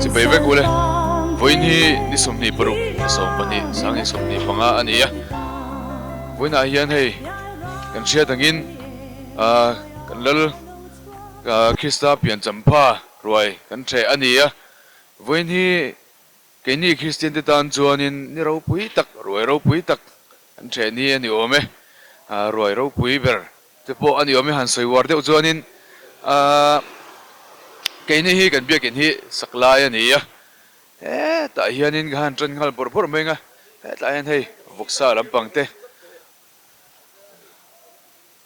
Sipai vek ule. Vawiin hi ni 26 12 sang 25 a ni a. Vawiinah hian hei kan hriat angin ah kan lal Krista pianchampha ruai kan hreh a ni a. Vawiin hi Keini Kristiante tan chuanin ni ropui tak, ruai ropui tak an ṭheh ni a ni awm e. Ruai ropui ber te pawh a ni awm e, han sawi uar deuh chuanin keini hi kan biakin hi sak lai a ni a. Hetah hianin ka han ṭan nghal bawrh bawrh mai ang a, hetlai hian hei vawksa lampang te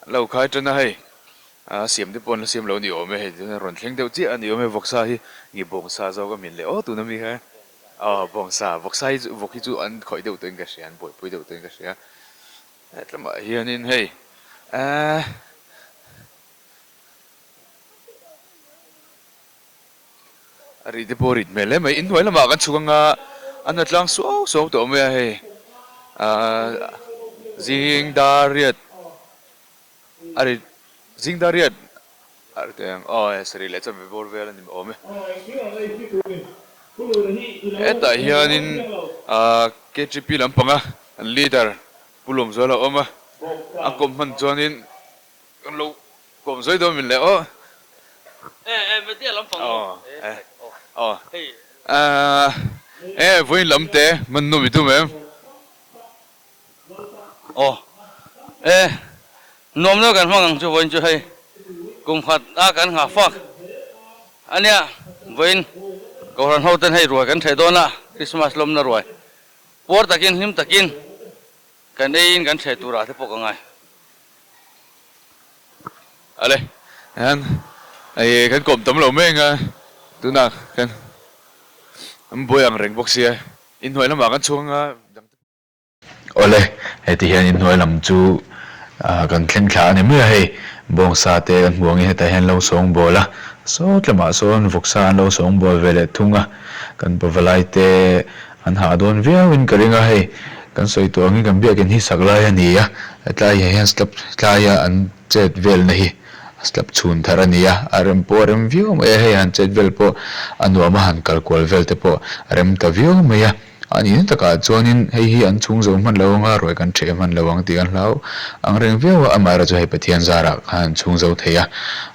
An lo khai tan a hei, a siam te pawh an la siam lo a ni awm e, hei chuan a rawn thleng deuh chiah a ni awm e, vawksa hi nge bawngsa zawk a min leh aw tuna mi kha aw bawngsa, vawksa hi chu vawk hi chu an khawih deuh tawhin ka hria, an buaipui deuh tawhin ka hria, hetlamah hianin hei ehh. A ri te pawh a rit hmel hle mai. Inhnuai lamah kan chhuk anga a na tlang suau suau tawh mai a hei. Ahh zing dar riat a ri zing dar riat a ri teh ang aw hei sarih leh chanve bawr vel a ni awm e. Hetah hianin ahh KTP lampanga an leader Pu Lawmzuala a awm a, a kawm hman chuanin kan lo Kawm zawi dawn min leh aw. E e media lam pang maw? E aw e vawiin lam te man nu mi tum em? Aw e nuam deuh kan hmang ang chu vawiin chu hei kum khat a kan nghah fak ania vawiin Kohhran ho ten hei ruai kan theh dawn a Christmas lawmna ruai puar takin hlim takin kan eiin kan theh turah te pawh ka ngai. Ale hian hei kan kawm tam lo mai anga tunah kan an buai ang reng bawk sia inhnuai lamah kan chhung anga dang te Awle heti hian inhnuai lam chu kan thleng thla a ni mai a hei bawngsa te kan hmu angin hetah hian lo sawngbawl a saw tlamah sawn vawksa an lo sawngbawl ve leh thung a kan pavalai te An hah dawn viauin ka ring a, hei kan sawi tawh angin kan biakin hi sak lai a ni a, tlaiah hian slab tlaia an chet velna hi slab chhun thar a ni a, a rem pawh a rem viau mai a, hei han chet vel pawh a nuam a, han kal kual vel te pawh a rem ta viau mai a, a nihna takah chuanin hei hi an chhung zo hman lo anga ruai kan ṭheh hman lo ang tih kan hlau ang reng viau a, amaherawhchu hei Pathian zarah khan an chhung zo thei a,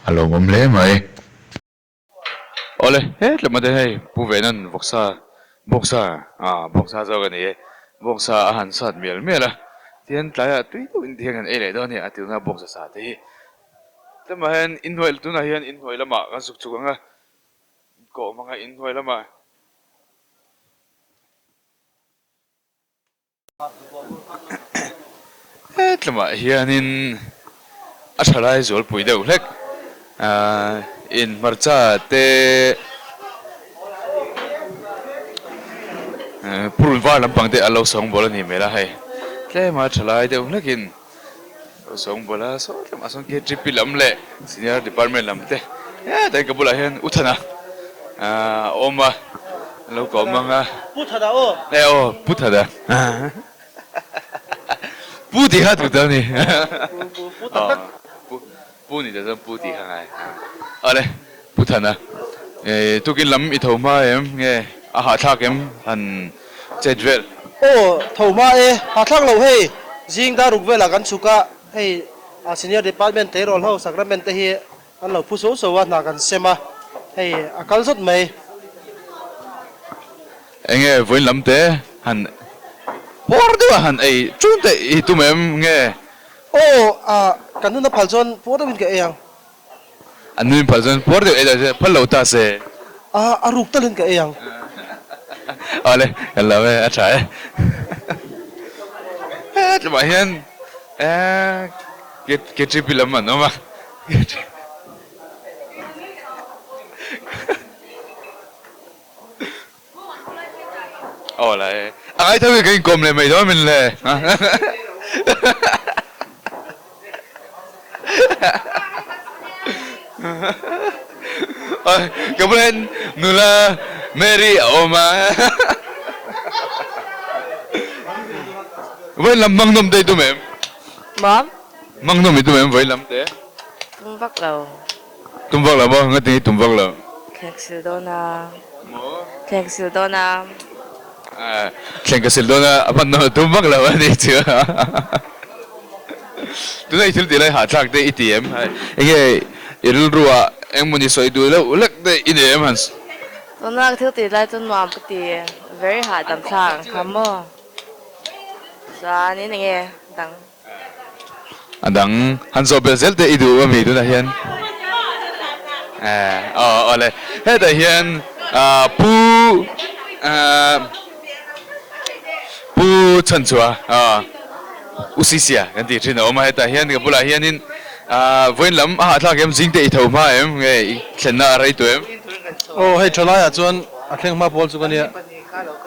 a lawmawm hle mai. Awle, hetlem ate hei Pu Venan vawksa, bawngsa, ah bawngsa zawk a ni e, bawngsa a han sat mial mial a, tihian tlaiah tui deuhin tihian kan ei leh dawn a ni a tuna bawngsa sa te hi. Tlema hian inhnuai tunah hian inhnuai lamah kan zuk chuk ang a, kawh hmanga inhnuai lamah. Hetlamah hianin a tha lai zualpui deuh hlek ahh in hmarcha te purun var lampang te a lo sawngbawl a ni hmel a hei tlema tha lai deuh hlekin a lo sawngbawl a saw tlema sawn KTP lam leh senior department lam te hetah hian ka bulah hian u Thana ahh a awm a. An lo kawm ang a. Pu Thada aw. E aw, Pu Thada. Pu tih kha duh ta ni. Pu, pu, pu tak tak. Pu, pu ni ta chuan pu tih kha ngai. Awle, Pu Thana. E, tukin lam i tho hma em? Nge a hahthlak em han chet vel? Aw, tho hma e. Hahthlak lo hei. Zing dar ruk velah kan chhuk a, hei Senior Department tleirawl ho Sacrament te hi An lo phu so so a, hna kan sem a, hei a kal zawt mai. Enge vawiin lam te han puar deuh a han ei chun te i tum em nge? Aw, a kan nun a phal chuan puar deuhin ka ei ang. An nun phal chuan puar deuh ei ta se, phal lo ta se. A, a ruk talin ka ei ang. Awle, kan lo e, a tha e. Hetlumah hian KTP lam an awm a. Aw la e. A ngai tho hi ka inkawm leh mai dawn min le. Ka bulah hian nula Mary a awm a. Vawiin lam hmang nawm te i tum em? Mam? Hmang nawm i tum em vawiin lam te? Tum vak lo. Tum vak lo maw? Ngatinge i tum vak lo? Thleng sil dawn a. Maw? Thleng sil dawn a. Thleng ka sil dawn a, a hman nawn a tum vak lo a ni chu. Tuna i thil tih lai hahthlak te i ti em? Enge i rilru ah engmawni sawi duh loh lek te i nei em han? Tuna ka thil tih lai chu nuam ka ti, very hahdam thlak ang kha maw? Chuanin enge dang? A dang han zawh belh zel teh i duh ami tunah hian aw awle hetah hian pu pu chhanchhuah u sisia kan tih thin a awm a hetah hian ka bulah hianin vawiin lam a hahthlak em zing te i tho hma em nge i thlenna a rei tawh em. Aw hei thalaiah chuan a thleng hma pawl chu ka nia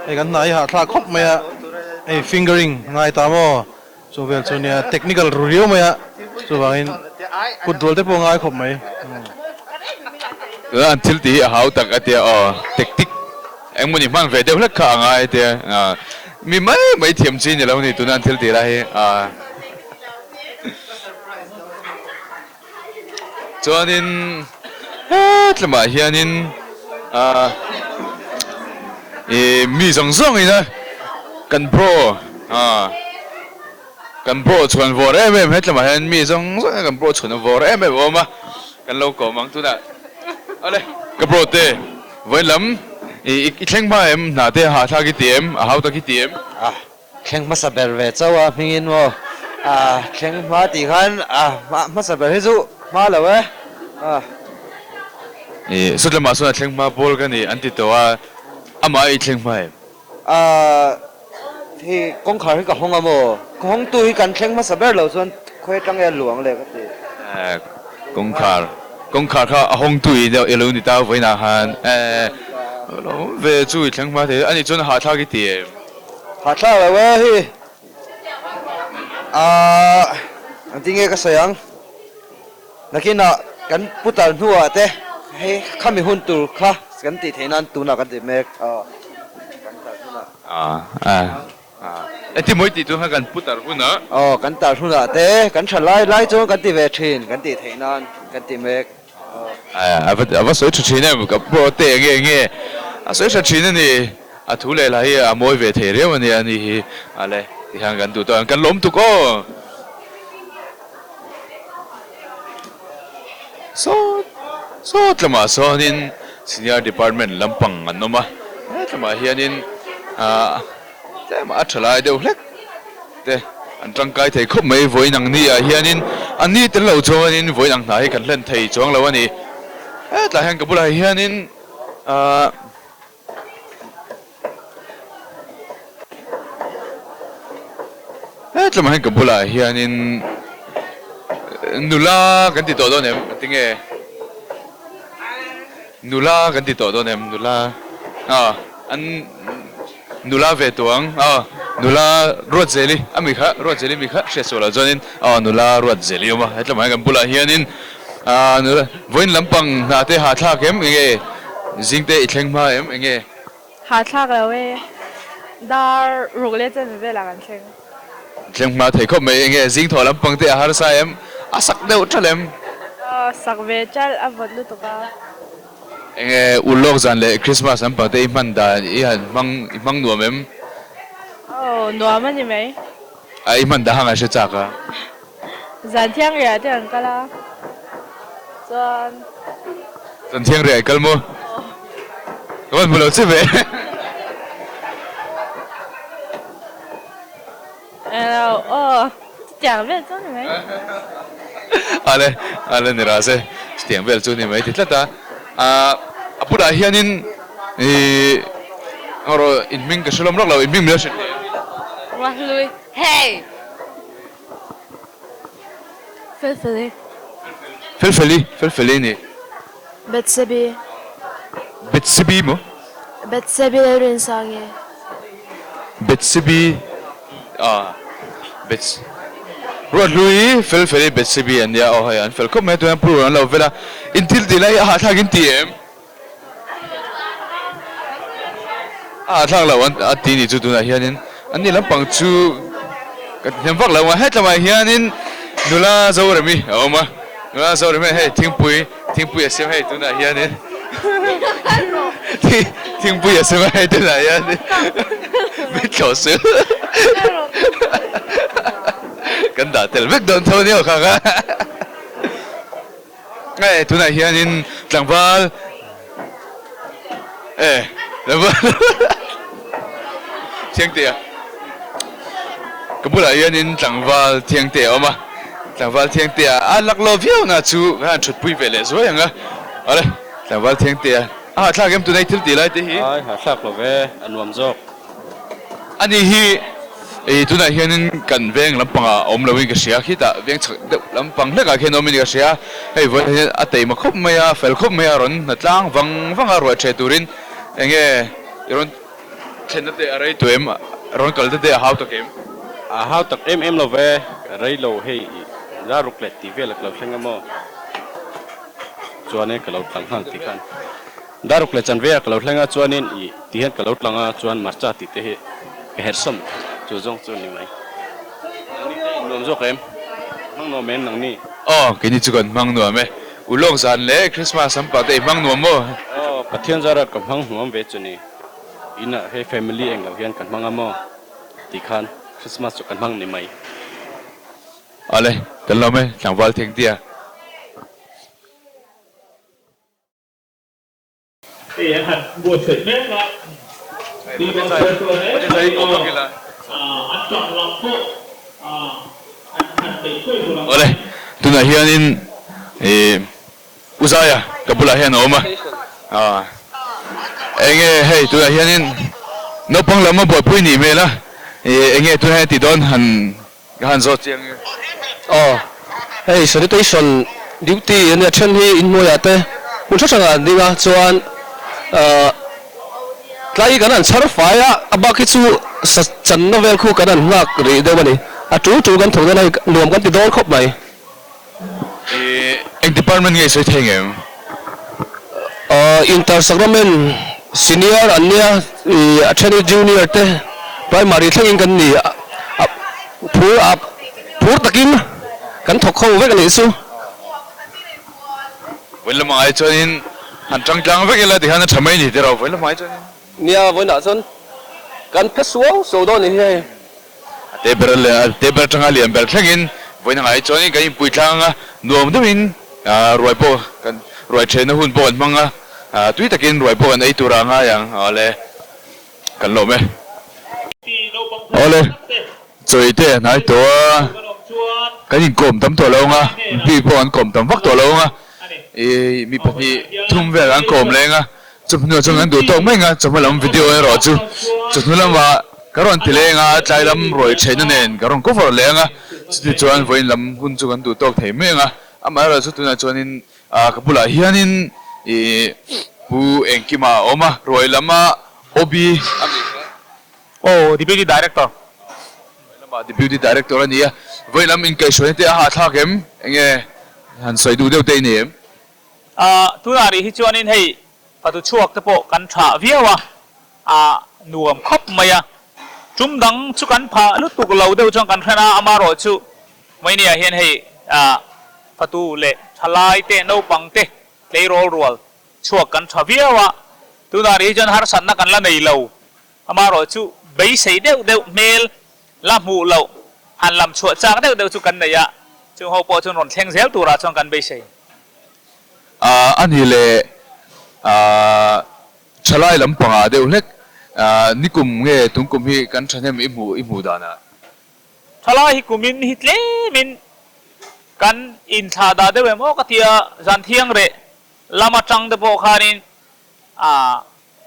hei kan hna hi hahthlak khawp mai a hei fingering ngai ta maw. Chu vel chu nia technical ru riau mai a, chuvangin kut rual te pawh a ngai khawp mai. Tuna an thil tih hi a hau tak a tia aw, tactic engmawni hman ve deuh hlek kha a ngai a tia, mi mai mai thiam chi ni lo ni tuna an thil tih lai hi a. Chuanin hetlamah hianin ih mi zawng zawngin a kan bro kan bro chhuan vawr em em hetlamah hian mi zawng zawngin kan bro chhuan vawr em em a awm a kan lo kawm ang tunah awle ka bro te vawiin lam ih i thleng hma em hna te hahthlak i ti em a hau tak i ti em. Thleng hmasa ber ve chauh a hmingin maw a thleng hma tih khan a hmasa ber hi chu hma lo e a. Ih sut lamah sawn a thleng hma pawl ka ni an ti tawh a, amah i thleng hma em? A hei kawngkhar hi ka hawng a maw? Ka hawngtu hi kan thleng hmasa ber lo chuan khawi atang nge a luang le ka ti. Kawngkhar kawngkhar kha a hawngtu i lo ni ta vawiinah khan e lo ve chu i thleng hma thei a nih chuan hahthlak i ti em? Hahthlak lo e hi. Aaa engtin nge ka sawi ang? Nakinah kan putar hnuah te hei khami hun tur kha kan tih theih nan tunah kan ti mek a, kan tar hunah. Aaa engtin mawi tih tur kha kan putar hunah. Aw kan tar hunah te kan tha lai lai chuan kan ti ve thin kan tih theih nan kan ti mek. A va sawi tha thin em, ka pawh te enge enge a sawi tha thin a ni, a thu leh hla hi a mawi ve thei riau a nia a ni hi, a le tihian kan duh tawh ang, kan lawm tuk aw. Sawt sawt lamah sawnin senior department lampang an awm a, hetlama hianin ah Tlem a tha lai deuh hlek te an tangkai thei khawp mai vawiin ang ni ah hianin a ni tel lo chuanin vawiin ang hna hi kan hlen thei chuang lo a ni. Hetlai hian ka bulah hianin ahh hetlama hian ka bulah hianin nula kan ti tawh dawn em tinge nula kan ti tawh dawn em nula ah an Nula ve tuang aw nula Ruatzeli a mi kha Ruatzeli mi kha hriat sual ah chuanin aw nula Ruatzeli a awm a hetlama hian kan bulah hianin ah nula vawiin lampang hna te hahthlak em enge zing te i thleng hma em enge. Hahthlak lo e dar ruk leh chen velah kan thleng. Thleng hma thei khawp mai enge zing thaw lampang te a harsa em a sak deuh ṭalh em. Aw sak ve ṭalh a vawt lutuk a. Enge ulawk zan leh Christmas an pate i hman dan i han hmang i hmang nuam em? Aw nuam a ni mai. A i hman dah hang an hre chak a. Zan thiang riah te an kal a chuan. Zan thiang riah i kal maw? Aw. Ka van hmu lo che ve. Aw chutiang vel chu a ni mai. Ale ale ni rah se chutiang vel chu a ni mai ti tlat a. A bulah hianin ih erawh in hming ka hre lawm lawk lo in hming min lo hrilh thei em? Ruahlui hei! Felfeli. Felfeli Felfeli ni. Betsebi. Betsebi maw? Betsebi leh Rinsangi. Betsebi ah Bets Ruathlui Felfeli Betsebi an nia aw hei an fel khawp mai a tunah hian purun an lo vel a in thil tih lai hi a hahthlak in ti em? A hahthlak loh an a ti nih chu tunah hianin an ni lampang chu ka ti hnem vak lo ang a hetlamah hianin nula Zoremi a awm a nula Zoremi hei thingpui thingpui a siam hei tunah hianin. Thingpui a sem a hei tunah hian min thlawh suh. Kan dah tel vek dawn tho nia kha kha. Hei tunah hianin tlangval e tlangval Thiangtea ka bulah hianin tlangval Thiangtea a awm a tlangval Thiangtea a laklawh viau na chu ka han thutpui ve leh zuai ang a awle tlangval Thiangtea a hahthlak em tunei thil tih lai te hi. Ai hahthlak lo ve a nuam zawk. Ani hi ih tunah hianin kan veng lampangah a awm loin ka hria khitah veng chhak deuh lampang hlekah khian awmin ka hria hei vawiin hian a teima khawp mai a fel khawp mai a rawn hna tlang vang vang a ruai ṭhe turin eng nge i rawn thlenna te a rei tawh em rawn kal te te a hau tak em? A hau tak em em lo ve rei lo hei ih la ruk leh tih vel a ka lo thleng a maw chuanin ka lo tlang nghal tih khan. Daruk leh chanve ah ka lo thleng a chuanin ih ti hian ka lo tlang a chuan marcha tih te hi ka herh sawm chu zawng chu a ni mai. Nangni te in nuam zawk em? Hmang nuam em nangni? Aw keini chu kan hmang nuam e. Ulawk zan leh Christmas an pah te i hmang nuam maw? Aw Pathian zara ka hmang nuam ve chu ni. Inah hei family eng lo hian kan hmang a maw tih khan Christmas chu kan hmang ni mai. Awle kan lawm e tlangval thengtia. Hei an han buatsaih mek a, tih rawn sawi chuan e an tang lam pawh an han peih thuai tur ang. Awle, tunah hianin ih U Zaia ka bulah hian a awm a, enge hei tunah hianin naupang lam a buaipui nih hmel a, ih enge tunah hian tih dawn han Ka han zawt chiang e. Aw, hei sanitation duty a nia then hi inhnuaiah te hmun hrang hrangah an ding a, chuan ahh tlai kan han chhar fai a, a bak hi chu sa channa vel khu kan han nghak rih deuh a ni, a tul tul kan thawk dawn a hei nuam kan ti dawn khawp mai. Ih eng department nge i sawi thei ngem? Aw inter sacrament senior an nia ih a then hi junior te primary thlengin kan ni a phur a phur takin kan thawk ho vek a nih chu. Vawi lamah ai chuanin han tang tlang vek ila tikhan a tha mai a ni tiraw vawi lamah ai chuanin. Nia vawiinah chuan kan phe suau suau dawn a ni hi hei. A te ber leh a te ber atanga lian ber thlengin vawiin angai chuanin kan inpui tlang a, nuam deuhin ruai pawh kan ruai thenna hun pawh kan hmang a, tui takin ruai pawh kan ei tur a ngai ang awle kan lawm e. Awle chawi te a hnai tawh a, kan inkawm tam tawh lo ang a, mi pawh an kawm tam vak tawh lo ang a, ih mi pahnih thum vel an kawm leng a. Chawhnu chuan kan duh tawk mai ang a, chawhma lam video erawh chu chawhnu lamah ka rawn ti leng a, tlai lam ruai theihna nen ka rawn cover leng a, chuti chuan vawiin lam hun chu kan duh tawk thei mai ang a, amaherawh chu tunah chuanin ka bulah hianin ih Pu Engkima a awm a, ruai lama OB a nih kha. Aw, Deputy Director. Vawiin lamah Deputy Director a ni a, vawiin lam inkaihhruaina te a hahthlak em? Enge han sawi duh deuh te i nei em? A, tunah rih hi chuanin hei fatu chhuak te pawh kan tha viau a, a nuam khawp mai a. Tum dang chu kan phah lutuk lo deuh chuan kan hren a, amarawh chu Mainiah hian hei a fatu leh thalai te, naupang te, tleirawl rual chhuak kan tha viau a. Tunah rih hi chuan harsatna kan la nei lo, amarawh chu beisei deuh deuh hmel la hmuh loh han lam chhuah chak deuh deuh chu kan nei a, chung ho pawh chuan rawn thleng zel turah chuan kan beisei. A ni leh thalai lampangah deuh hlek nikum nge tungkum hi kan thahnem i hmuh i hmuh danah? Thalai hi kumin hi tlemin kan inthlah dah deuh em aw ka tia zan thiang reh lam atang te pawh khanin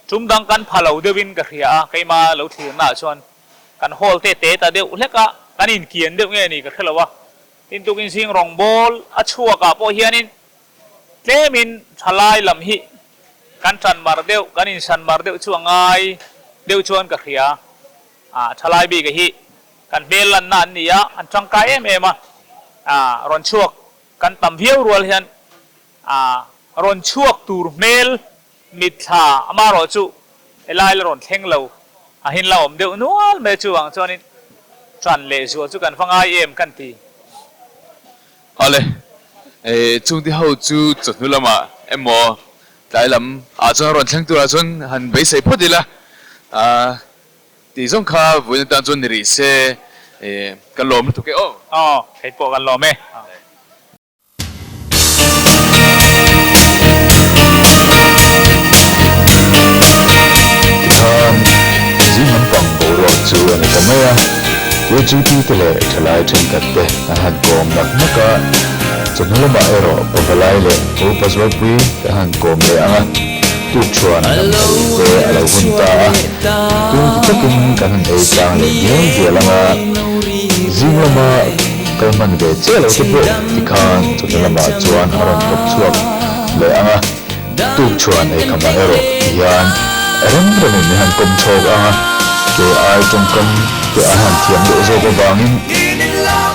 tum dang kan pha lo deuhin ka hria a, keima lo thlirnaah chuan kan hall te te ta deuh hlek a, kan inkian deuh nge ni ka hre lo a. Tin tukin zing rawngbâwl a chhuakah pawh hianin tlemin thalai lam hi kan tan mar deuh, kan insan mar deuh chu a ngai deuh chuan ka hria. Thalai bik hi kan hmel lanna an ni a, an tangkai em em a, rawn chhuak kan tam viau rual hian rawn chhuak tur hmel mitthla amaherawh chu helai la rawn thleng lo a hin la awm deuh nual mai chu ang chuanin ṭan leh zual chu kan va ngai em kan ti. Awle, chungte ho chu chawhnu lamah emaw. Tlai lam ah chuan rawn thleng turah chuan han beisei phawt ila ah tih zawng kha vawiin atan chuan ni rih se kan lawm lutuk e aw. Aw, kei pawh kan lawm e. Tikhan zing lampang boruak chu a ni ta mai a, UGT te leh thalai thenkhat te an han kawm nak nak a, chawhnu lamah erawh Pavalai leh Upa Zualpui te an han kawm leh ang a, tukṭhuan an han ei te a lo hun ta a, tun ti takin kan han ei tlang leh dial dial ang a, zing lama kal hman ve chiah lo te pawh tikhan chawhnu lamah chuan a rawn thawk chhuak leh ang a, tukṭhuan ei khamah erawh tihian rem remin min han kawm chhawk ang a, kei ai tawngkam te an han thiam deuh zawk avangin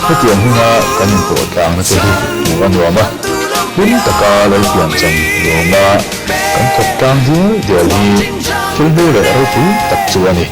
hetiang huna kan inpawh tlangna te hi hmuh a nuam a, hlim taka lo piancham lawma kan thawk tlang dial dial hi thil hlu leh ropui tak chu a ni.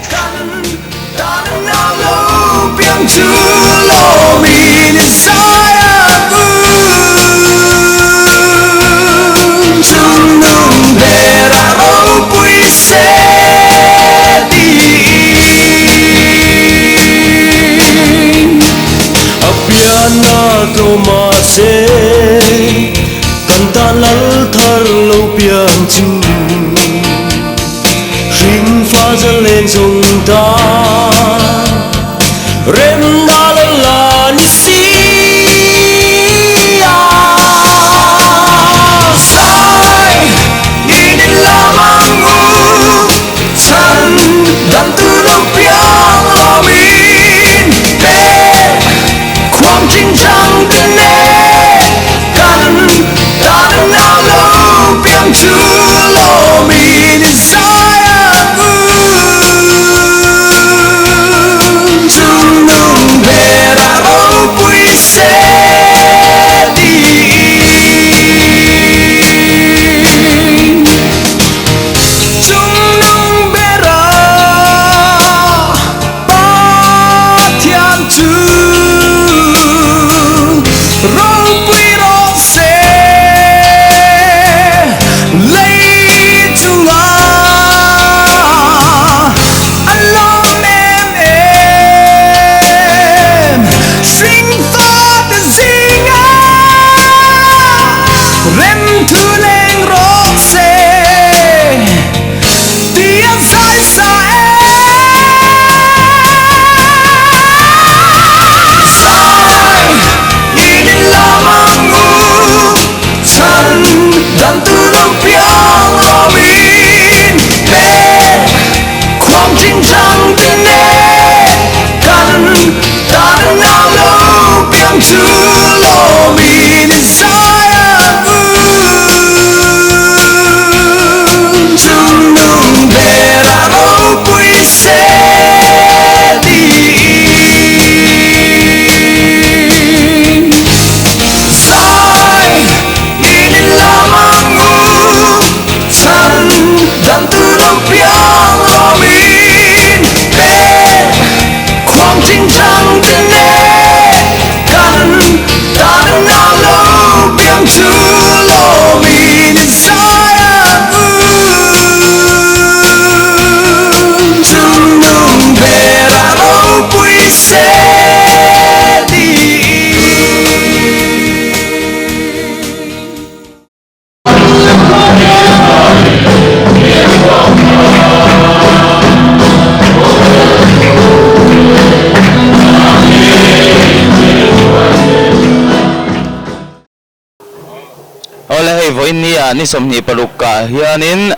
Awle hei vawiin ni ah ni 26 ah hianin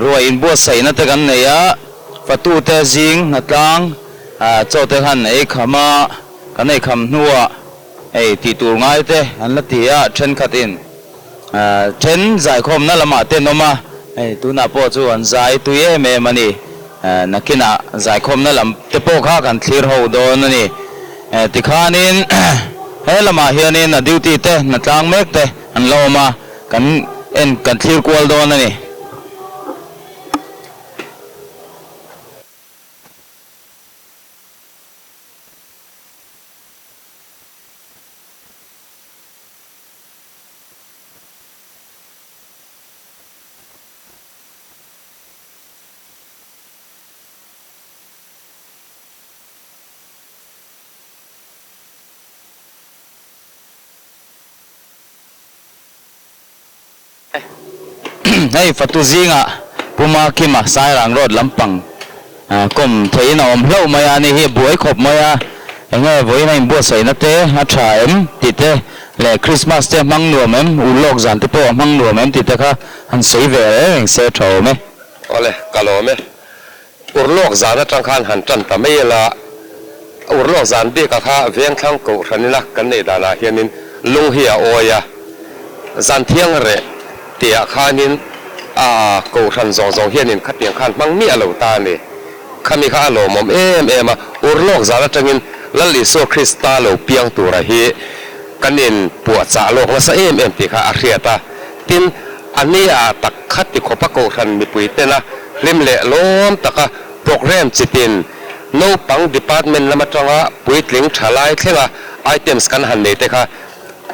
ruai inbuatsaihna te kan nei a, fatute zing hnatlang chaw te khan ei kham a, kan ei kham hnuah Hei tih tur ngai te an la ti a, thenkhatin then zaikhawmna lamah te an awm a, hei tunah pawh chu an zai tui em em a ni. Nakinah zaikhawmna lam te pawh kha kan thlir ho dawn a ni. Tikhanin he lamah hianin a duty te hnatlang mek te an la awm a, kan en kan thlir kual dawn a ni. Hei fatu zingah Puma Kima Sairang Road lampang kawm theihin a awm hlauh mai a, ani hi a buai khawp mai a, enge vawiin a inbuatsaihna te a tha em tih te leh Christmas te a hmang nuam em, ulawk zan te pawh a hmang nuam em tih te kha han sawi ve reng reng se a tha awm e. Awle, ka lawm e. Urlawk zan atang khan han tan ta mai ila, Urlawk zan bika kha Vengthlang Kohhran ina kan neih danah hianin lung hi a awi a, zan thiang reh tihah khanin a Kohhran zawng zawng hianin khatiang khan hmang miah lo ta a ni. Khami kha a lawmawm em em a, Urlawk zan atangin Lal Isua Krista lo piang tura hi kan inpuahchah lawk nasa em em tih kha a hriat a, tin, A nia tak kha ti khawpa Kohhran mipui tena hlim leh lawm taka programme chitin naupang department lam atanga puitling tha lai thlenga items kan han nei te kha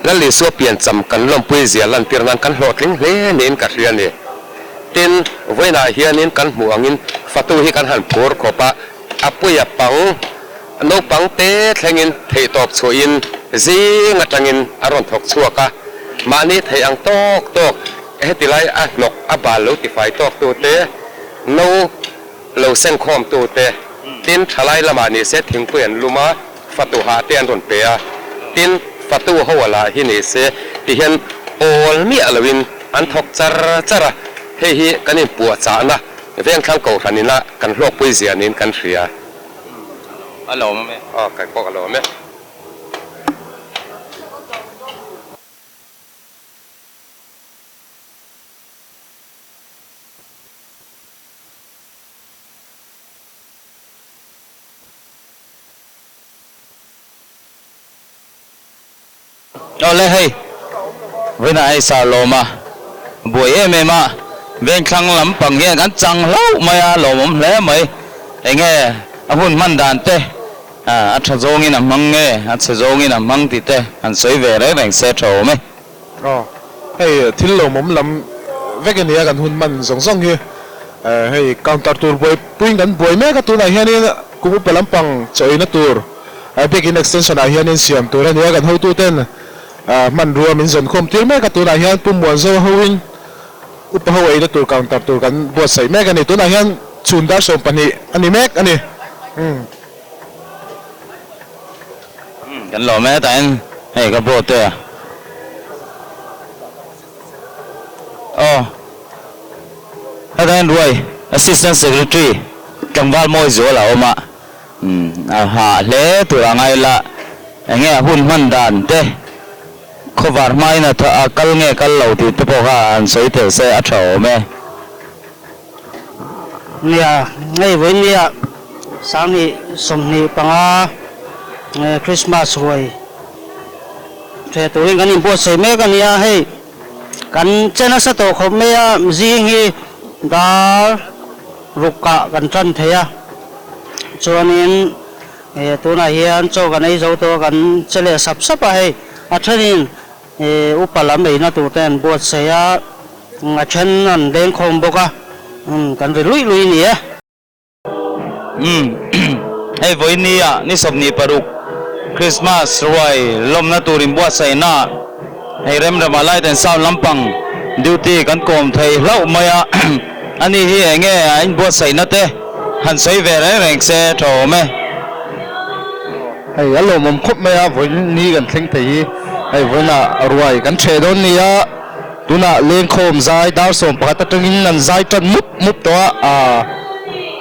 Lal Isua piancham kan lawmpui zia lantir nan kan hlawhtling hle niin ka hria a ni. Tin, vawiinah hianin kan hmuh angin fatu hi kan han phur khawp a, a puia pang naupang te thlengin theihtawp chhuahin zing atangin a rawn thawk chhuak a, mahni theih ang tawk tawk heti lai a hnawk a bal lo tifai tawk tu te, no lo sengkhawm tu te, tin thalai lamah ni se thingpui an lum a, fatu hah te an rawn pe a, tin fatu ho a lah hi ni se ti hian awl miah loin an thawk char char a, hei hi kan inpuahchahna Vengthlang Kohhran ina kan hlawkpui zia niin kan hria. A lawm awm e. Aw, kai pawh ka lawm e. Awle hei, vawiinah hei sar lawm a buai em em a, vengthlang lampang hian kan chang hlauh mai a, lawmawm hle mai. Enge a hun hman dan te a tha zawngin a hmang nge, a chhe zawngin a hmang tih te han sawi ve reng reng se tha awm e. Aw, hei thil lawmawm lam vek a nia kan hun hman zawng zawng hi. Hei counter tur buaipuiin kan buai mek a, tunah hianin kum upa lampang chawina tur Biakin extension ah hianin siam tur a ni a, kan hotuten hmanrua min zawn khawm tir mek a, tunah hian Pu Muanzo hoin upa ho eina tur counter tur kan buatsaih mek a ni, tunah hian chhun dar 12 a ni mek a ni. Kan lawm e tain hei ka boat e aw hetain ruai assistant secretary tlangval mawi zual a awm a. A hah hle tur a ngai la, enge a hun hman dan te, khawvar hmain a a kal nge kal lo tih te pawh kha han sawi tel se a tha awm e. Nia, hei vawiin nia 2025 Christmas ruai ṭhe turin kan inbuatsaih mek a nia, hei kan che nasa tawh khawp mai a, zing hi dar rukah kan ṭan thei a. Chuanin eh tunah hian chaw kan ei zo tawh a kan che leh sap sap a hei a thenin eh upa lam eina tur te an buatsaih a a then an lengkhawm bawk a umm kan ri luih luih a ni e. Umm hei vawiin ah ni 26 Christmas ruai lawmna tur inbuatsaihna hei remrema light and sound lampang duty kan kawm thei hlauh mai a. Ani hi eng nge a inbuatsaihna te han sawi ve reng reng se tha awm e. Hei a lawmawm khawp mai a, vawiin ni kan thleng thei hi hei vawiinah ruai kan ṭheh dawn ni a, tunah lengkhawm zai dar 11 atangin an zai ṭan mup mup tawh a, aah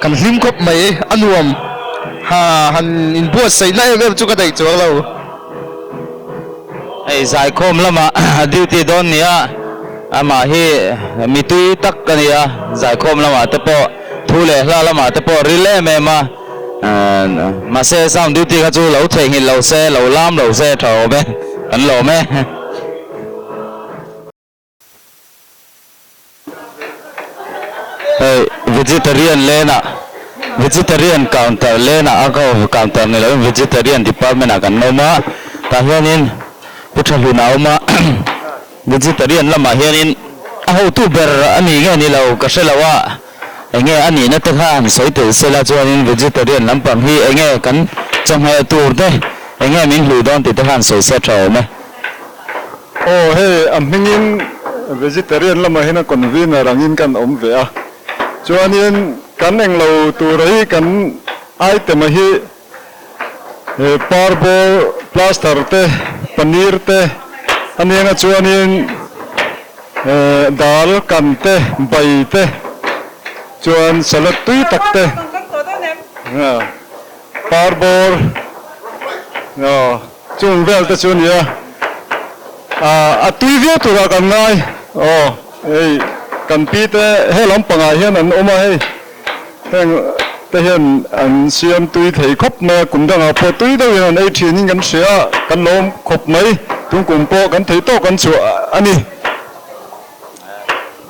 kan hlim khawp mai a nuam ha han inbuatsaihna em em chu ka daih chuang lo. Hei zaikhawm lamah duty dawn ni a, amah hi mi tui tak a ni a, zaikhawm lamah te pawh thu leh hla lamah te pawh ril em em a, mahse sound duty kha chu lo theihnghilh lo se, lo lam lo se tha awm e, kan lawm e. Hei vegetarian lane ah vegetarian counter lane ah a ka counter ni loin vegetarian department ah kan awm a tah hianin pu tha hlun a awm a vegetarian lamah hianin a hotu ber a ni nge ni lo ka hre lo a enge a nihna te kha han sawi tel se la chuanin vegetarian lampang hi enge kan chawhmeh tur te enge min hluh dawn tih te kha han sawi se tha awm e. Aw hei a hmingin vegetarian lamah hian a convener angin kan awm ve a. Chuanin kan englo tura hi kan item a hi parbawr plaster te, paneer te a nia chuanin dal kan te, bai te chuan salad tui tak te parbawr chung vel te chu a ni a, a tui viau turah kan ngai aw hei kan pi te he lampangah hian an awm a hei. Heng te hian an siam tui thei khawp mai a, kum dangah pawh tui deuhin an ei thinin kan hria a, kan lawm khawp mai. Tun kum pawh kan thei tawk an chhuah a ni.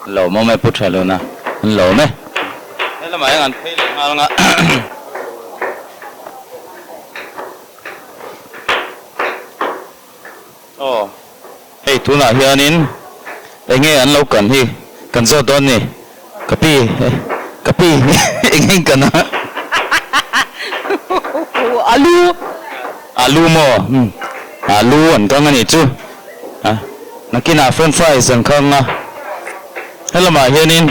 Lawmawm e Pu Thaluna, an lawm e. He lamah hian an phei leh nghal ang a. Aw, hei tunah hianin eng nge an lo kan hi kan zawt dawn ni? Ka pi, ka pi eng nge in kan a? Alu. Alu maw? Umm, alu an kang a nih chu. A, nakinah french fries an kang a. Helamah hianin,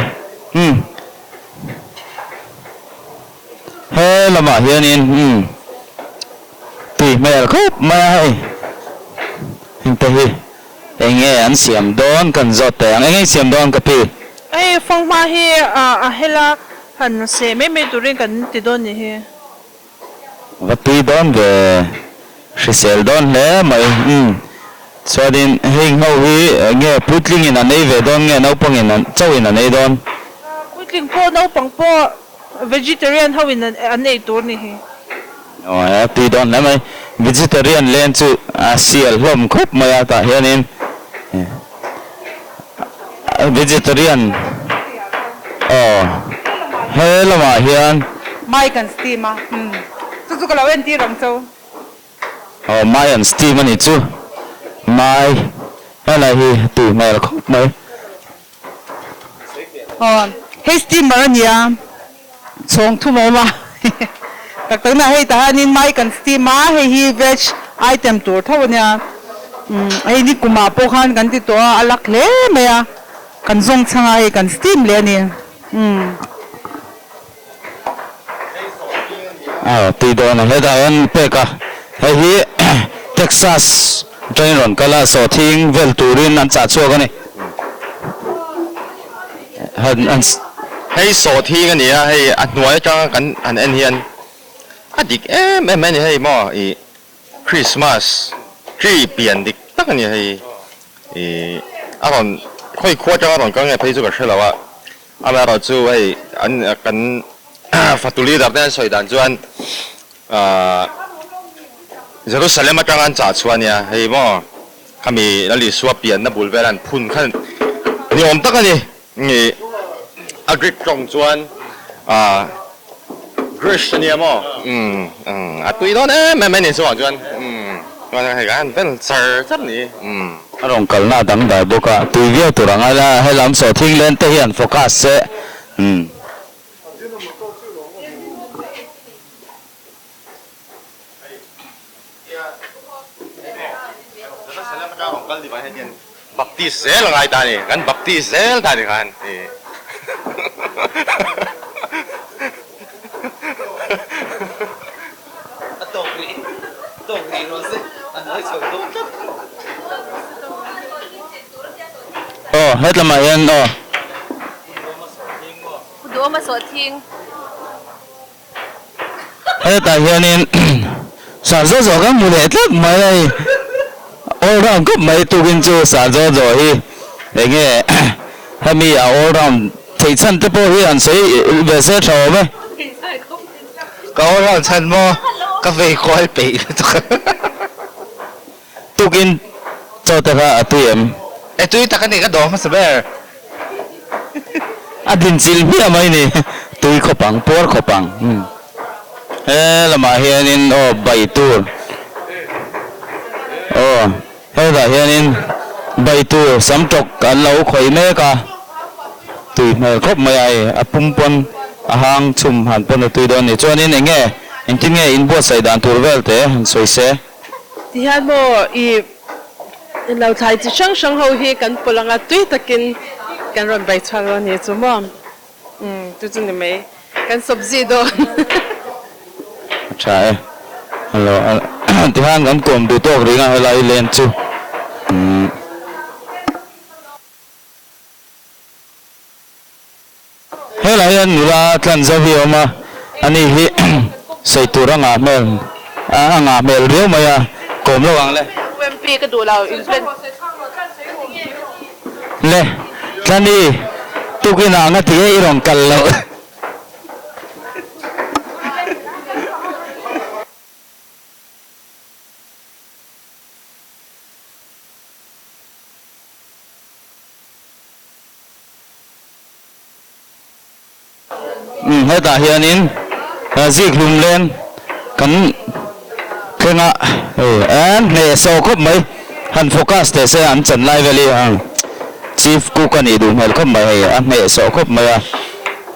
umm. He lamah hianin umm tui hmel khawp mai a hei hengte hi eng nge an siam dawn kan zawt teh ang eng nge siam dawn ka pi? Hei fanghma hi a hela han seh mai mai turin kan ti dawn ni hi. Va tui dawn ve hrisel dawn hle mai umm chuanin hei ngho hi nge puitlingin an ei ve dawn nge naupangin an chauhin an ei dawn? Puitling pawh naupang pawh Vegetarian ho in an ei tur ni hi. Aw he tui dawn hle mai. Vegetarian len chu a sial hlawm khawp mai a tah hianin vegetarian aw he lamah hian. Mai kan steam a umm chu chu ka lo entir ang cho. Aw mai an steam a nih chu mai helai hi tui hmel khawp mai. Aw, hei steamer a nia, chhawng thum a awm a, tak tak na hei tah hianin mai kan steam a, hei hi veg item tur tho a nia, umm hei ni kumah pawh khan kan ti tawh a, a lak hle mai a, kan zawng chhang a hei kan steam leh a ni, umm. Aw tui dawn a hetah hian pek a hei hi Texas atangin rawn kal a sawhthing vel turin an chah chhuak a ni han an Hei sawhthing a ni a hei a hnuai atanga kan han en hian a dik em em mai a ni hei maw ih Christmas tree pian dik tak a ni hei ih a rawn khawi khua atanga rawn kal nge phei chu ka hre lo a. Amaherawh chu hei an kan fatu leader te an sawi dan chuan ahh Jerusalem atanga an chah chhuah ania hei maw khami Lal Isua pianna bul vel an phun kha ni awm tak a ni ih a Greek tawng chuan ahh Greece ania maw umm a tui dawn em em mai ni chungah chuan umm chuan hei kan vel char char ni umm. A rawn kalna a dangdai bawk a, tui viau tur ang aila he lam sawhthing len te hian focus se umm. Baptist zel a ngai ta a ni, kan Baptist zel ta a ni khan. A tawk rih, tawk rih rawh se, a hnuai chho dawn tlat. Aw, hetlamah hian aw. Duhawm a sawhthing. Hetah hianin sah zawh zawh kan hmu leh tlat mai a hei all round khawp mai tukin chu sah zawh zawh hi eng nge hemi a all round theih chhan te pawh hi an sawi ve se tha awm e. Ka all round chhan maw ka vei kual peih lutuk a. Tukin chaw te kha a tui em? E tui tak a ni ka dawh hmasa ber. A din chil hmiah mai ni, tui khawp ang, puar khawp ang. He lamah hianin aw bai tur aw hetah hianin bai tur sam tawk an lo khawih mek a, tui hmel khawp mai a hei a pum pawn a hang chhum han pawn a tui dawn a ni. Chuanin eng nge engtin nge inbuatsaih dan tur vel te han sawi se. Tihian maw i Lo thlai chi hrang hrang ho hi kan pawlh anga tui takin kan rawn bai chhuak dawn ni chu maw? Umm chu chu ni mai. Kan sawpzi dawn. A tha e. Hello tihan kan kawm duh tawk ring a helai len chu. Umm. Helai hian nula tlan zo hi a awm a, ani hi sawi tur a ngah hmel a ngah hmel riau mai a, kawm lo ang le. UMP ka duh lo in plan. Le, Tlani, tukin ah nga ti e i rawn kal loh. Umm hetah hianin zikhlum len kan thleng a hei an hneh sawh khawp mai han focus teh se an chan lai vel hi ang chief cook a nih duh hmel khawp mai hei a hneh sawh khawp mai a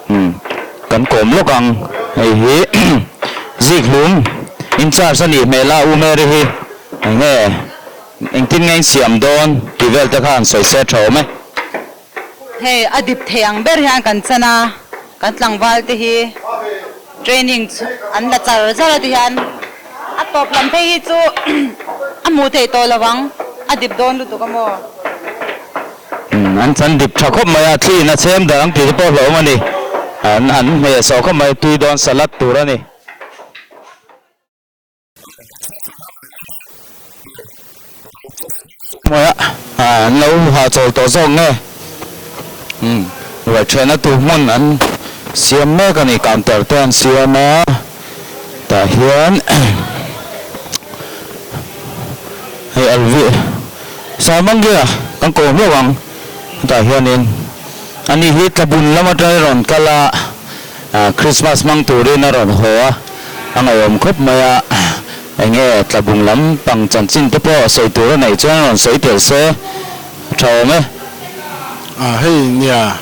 umm kan kawm lawk ang hei hi zikhlum in charge a nih hmel a U Mary hi eng nge engtin nge in siam dawn tih vel te kha han sawi se tha awm e. Hei a dip thei ang ber hian kan chan a, kan tlangval te hi training an la char char a ti hian a tawp lam phei hi chu a hmuh theih tawh lo ang, a dip dawn lutuk a maw? Umm an chan dip tha khawp mai a, thli in a chhem dar ang tih te pawh hlauhawm a ni, an an hmeh sawh khawp mai, tui dawn salad tur a ni. Hmuaia an lo hahchawl tawh zawk nge umm ruaithiahna tur hmun an siam mek a ni counter te an siam a tah hian hei alvi Sarmangia kan kawm hlauh ang tah hianin ani hi tlabun lam atangin rawn kal a. Christmas hmang turin a rawn haw a, a ngaihawm khawp mai a, enge tlabung lam pang chanchin te pawh sawi tur a neih chuan a rawn sawi tel se a tha awm e. A hei nia,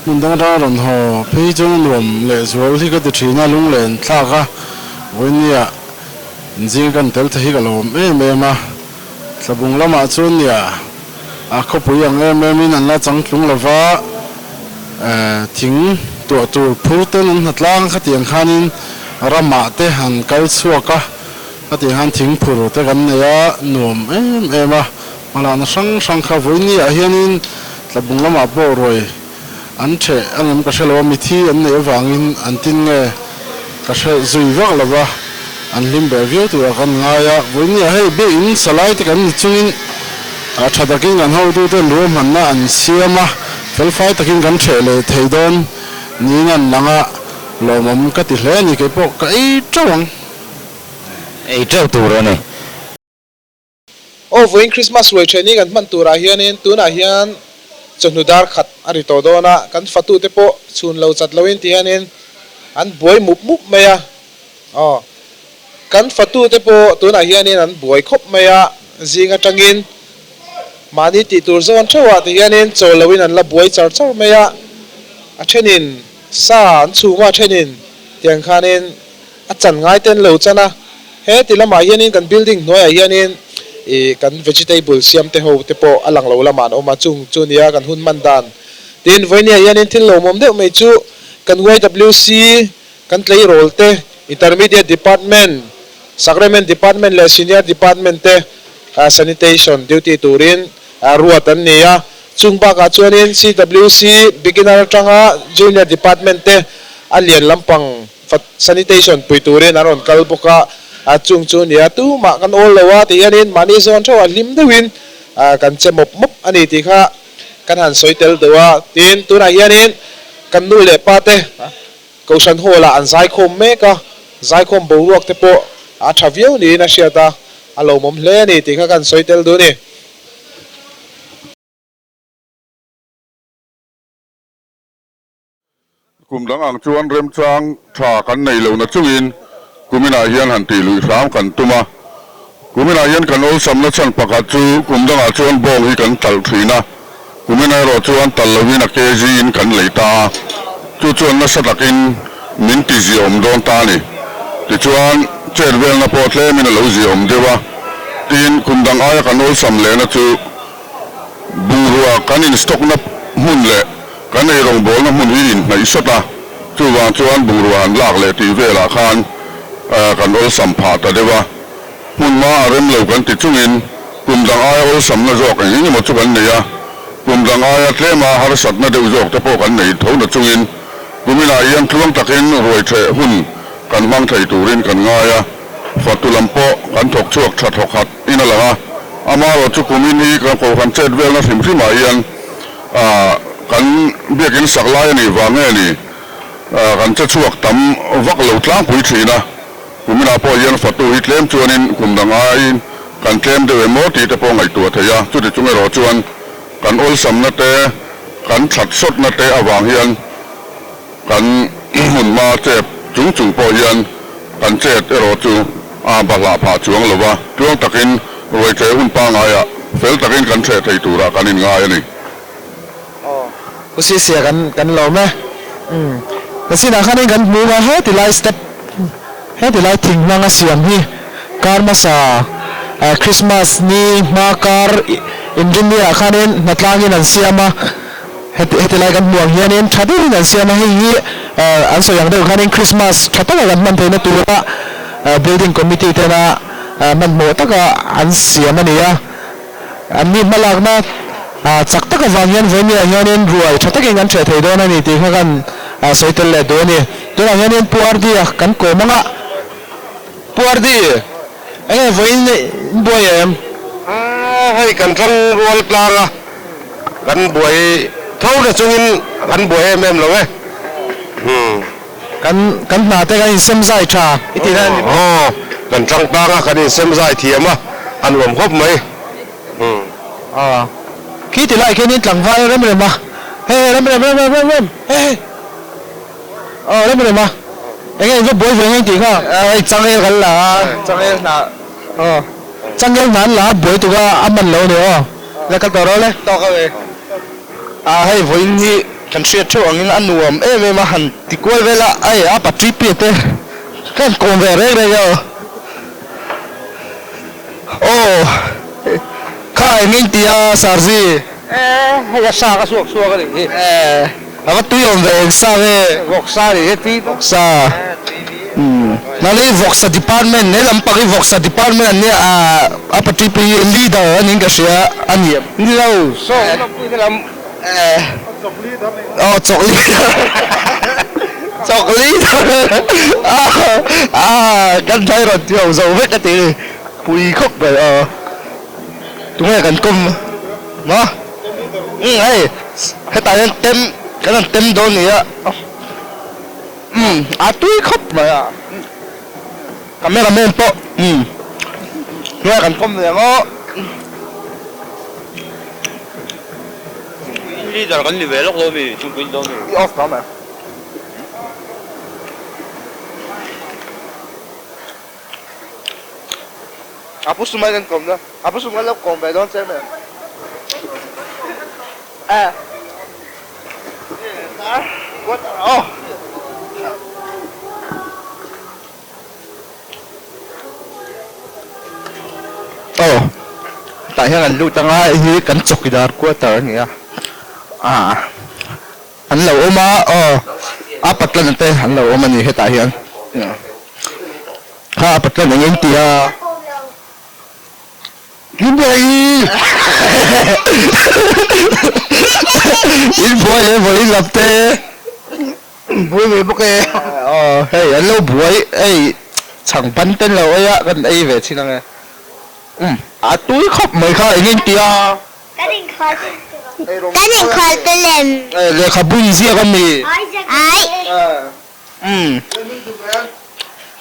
hmun dang atanga rawn haw phei chuan a nuam leh zual hi ka ti thin a, lunglen thlak a, vawinia inzing kan tel thei hi ka lawm em em a, tlabung lamah chuan nia A khawpui ang em emin an la changtlung lova, thing tuah tur phur ten an hnatlang khatiang khanin ramah te an kal chhuak a, khatiang khan thing phur te kan nei a, nuam em em a, hmalakna hrang hrang kha vawiin ah hianin tlabung lamah pawh ruai an theh angem ka hre lo a, mithi an neih avangin an tin nge ka hre zui vak lova, an hlim ber viau turah kan ngai a, vawiin ah hei biakin salai te kan ni chungin tha takin kan hotute ruahmanna an siam a, felfai takin kan theh leh thei dawn niin an lang a, lawmawm ka ti hle a ni, keipawh ka ei teuh ang. Ei teuh tur a ni. Aw vawiin Christmas ruai training kan hman turah hianin tunah hian chawhnu dar khat a ri tawh dawn a, kan fatute pawh chhun lo chat loin ti hianin an buai mup mup mai a, aw kan fatute pawh tunah hianin an buai khawp mai a, zing atangin mahni tih tur zawn theuhah ti hianin chawl loin an la buai char char mai a, a thenin sa an chhum a, a thenin tiang khanin A chan ngai ten lo chan a, he ti lamah hianin kan building hnuaiah hianin ih kan vegetable siam te ho te pawh a lang lo lamah an awm a, chung chu nia kan hun hman dan. Tin, vawinia hianin thil lawmawm deuh mai chu kan YWC, kan tleirawl te, Intermediate Department, Sacrament Department leh Senior Department te sanitation duty turin ruat an ni a. Chung bakah chuanin CWC Beginner atanga Junior Department te a lian lampang Sanitation pui turin an rawn kal bawk a, a chung chu nia tumah kan awl lo a ti hianin mahni zawn theuh a hlim deuhin kan che mawp mawp a ni tih kha kan han sawi tel deuh a. Tin, tunah hianin kan nu leh pa te Kohhran Hall ah an zaikhawm mek a, zaikhawm boruak te pawh a tha viau niin a hriat a, a lawmawm hle a ni tih kha kan sawi tel duh a ni. Kum dang ang chuan remchang tha kan nei lo na chungin kuminah hian han tih luih hram kan tum a. Kuminah hian kan awlsamna chhan pakhat chu kum dangah chuan bawng hi kan talh thin a, kuminah erawh chuan talh loin a kg in kan lei ta a, chu chuan nasa takin min ti ziaawm dawn ta a ni. Tichuan, chet velna pawh tlemin a lo ziaawm deuh a. Tin, kum dang aia kan awlsam lehna chu bungrua kan in stock na hmun leh kan eirawngbawlna hmun hi inhnaih sawt a, chuvang chuan bungrua han lak leh tih velah khan kan awlsam phah ta deuh a. Hmun hma a rem lo kan ti chungin kum dang aia awlsamna zawk eng eng emaw chu kan nei a, kum dang aia tlema harsatna deuh zawk te pawh kan nei tho na chungin kuminah hian tluang takin ruaitheh hun kan hmang thei turin kan ngai a, fatu lam pawh kan thawk chhuak tha thawk khat in a lang a, amaherawh chu kumin hi kan kohhran chet velna hrim hrimah hian kan biakin sak lai a nih vang nge ni kan che chhuak tam vak lo tlangpui thin a. Kuminah pawh hian fatu hi tlem chuanin kum dang aiin kan tlem deuh em aw tih te pawh ngaihtuah thei a, chuti chung erawh chuan kan awlsamna te, kan that sawtna te avang hian kan hmun hma chep chung chung pawh hian kan chet erawh chu a bahlah phah chuang lo va, tluang takin ruaicheh hun pangaiah fel takin kan hreh thei turah kan inngai a ni. Aw, Pu Sisia kan kan lawm e. Umm, nasinah khanin kan hmu a, heti lai step, heti lai thing hmanga siam hi kar hmasa Christmas ni hma kar inrinni ah khanin hnatlangin an siam a, heti heti lai kan hmu ang hianin tha deuhin an siam a, hei hi an sawi ang deuh khanin Christmas tha taka kan hman theihna tura building committee tena hmanhmawh taka an siam a ni a. An ni hmalakna chak tak avang hian Vawimia hianin ruai tha takin kan hreh thei dawn a ni tih kha kan sawi tel leh duh a ni. Tunah hianin Pu Ardi-a kan kawm ang a. Pu Ardi, eng nge vawiin in buai em? Hei kan tang rual tlang a, kan buai tho na chungin kan buai em em lo e. Kan kan hna te kan insem zai tha i tih na a ni maw? Aw, kan tang tang a, kan insem zai thiam a, a nuam khawp mai. Aw, khi ti lai khianin tlangval rem rem a, hei rem rem rem rem rem rem, hei hei, aw rem rem a, eng nge in va buai ve nge tih kha? Hei changel kan la a, changel hna, aw, changel hna an la a, buai tuk a, a man lo a ni aw, le kal tawh rawh le. Tawk a ve. A hei vawiin hi kan hriat theuh angin a nuam em em a han ti kual vel a, hei a patri piah te ka han kawm ve reng reng a aw kha eng eng ti a Sarji. E hei a sa ka suak suak a nih hi. E a va tui awm ve eng sa nge? Vawksa a nih hi tui bawk. Vawksa umm nang hi vawksa department he lam pang hi vawksa department an nia a a patri pi hi leader a niin ka hria a ni em? Ni lo saw lam pui te lam. Eh aw chawk leader chawk leader ah kan hlai rawn ti ho zo vek a ti pui khawp mai aw tunge kan kawm maw umm hei hetah hian tem kan han tem dawn ni a umm a tui khawp mai a cameraman pawh umm tunge kan kawm ve ang aw. Leader kan ni ve lawk lo mi, chhungpui ni dawn mi. I off tawh mai. A pu sumai kan kawm dawn, a pu sum kan lo kawm ve dawn che mai. Eh. What? Oh. Aw tah hian an lut anga hei hi kan chawkidar quarter a ni a ah an lo awm a aw a patlan te an lo awm a ni hetah hian kha a patlan eng eng tih a. In buai in buai leh vawi lap te. Buai ve bawk e. Aw hei an lo buai hei chhang ban ten lo ei a kan ei ve thin ang e. Umm a tui khawp mai kha eng eng tia. Kan inkhal kan inkhal te lem. Lehkhabu in ziak a mi. Ai. Umm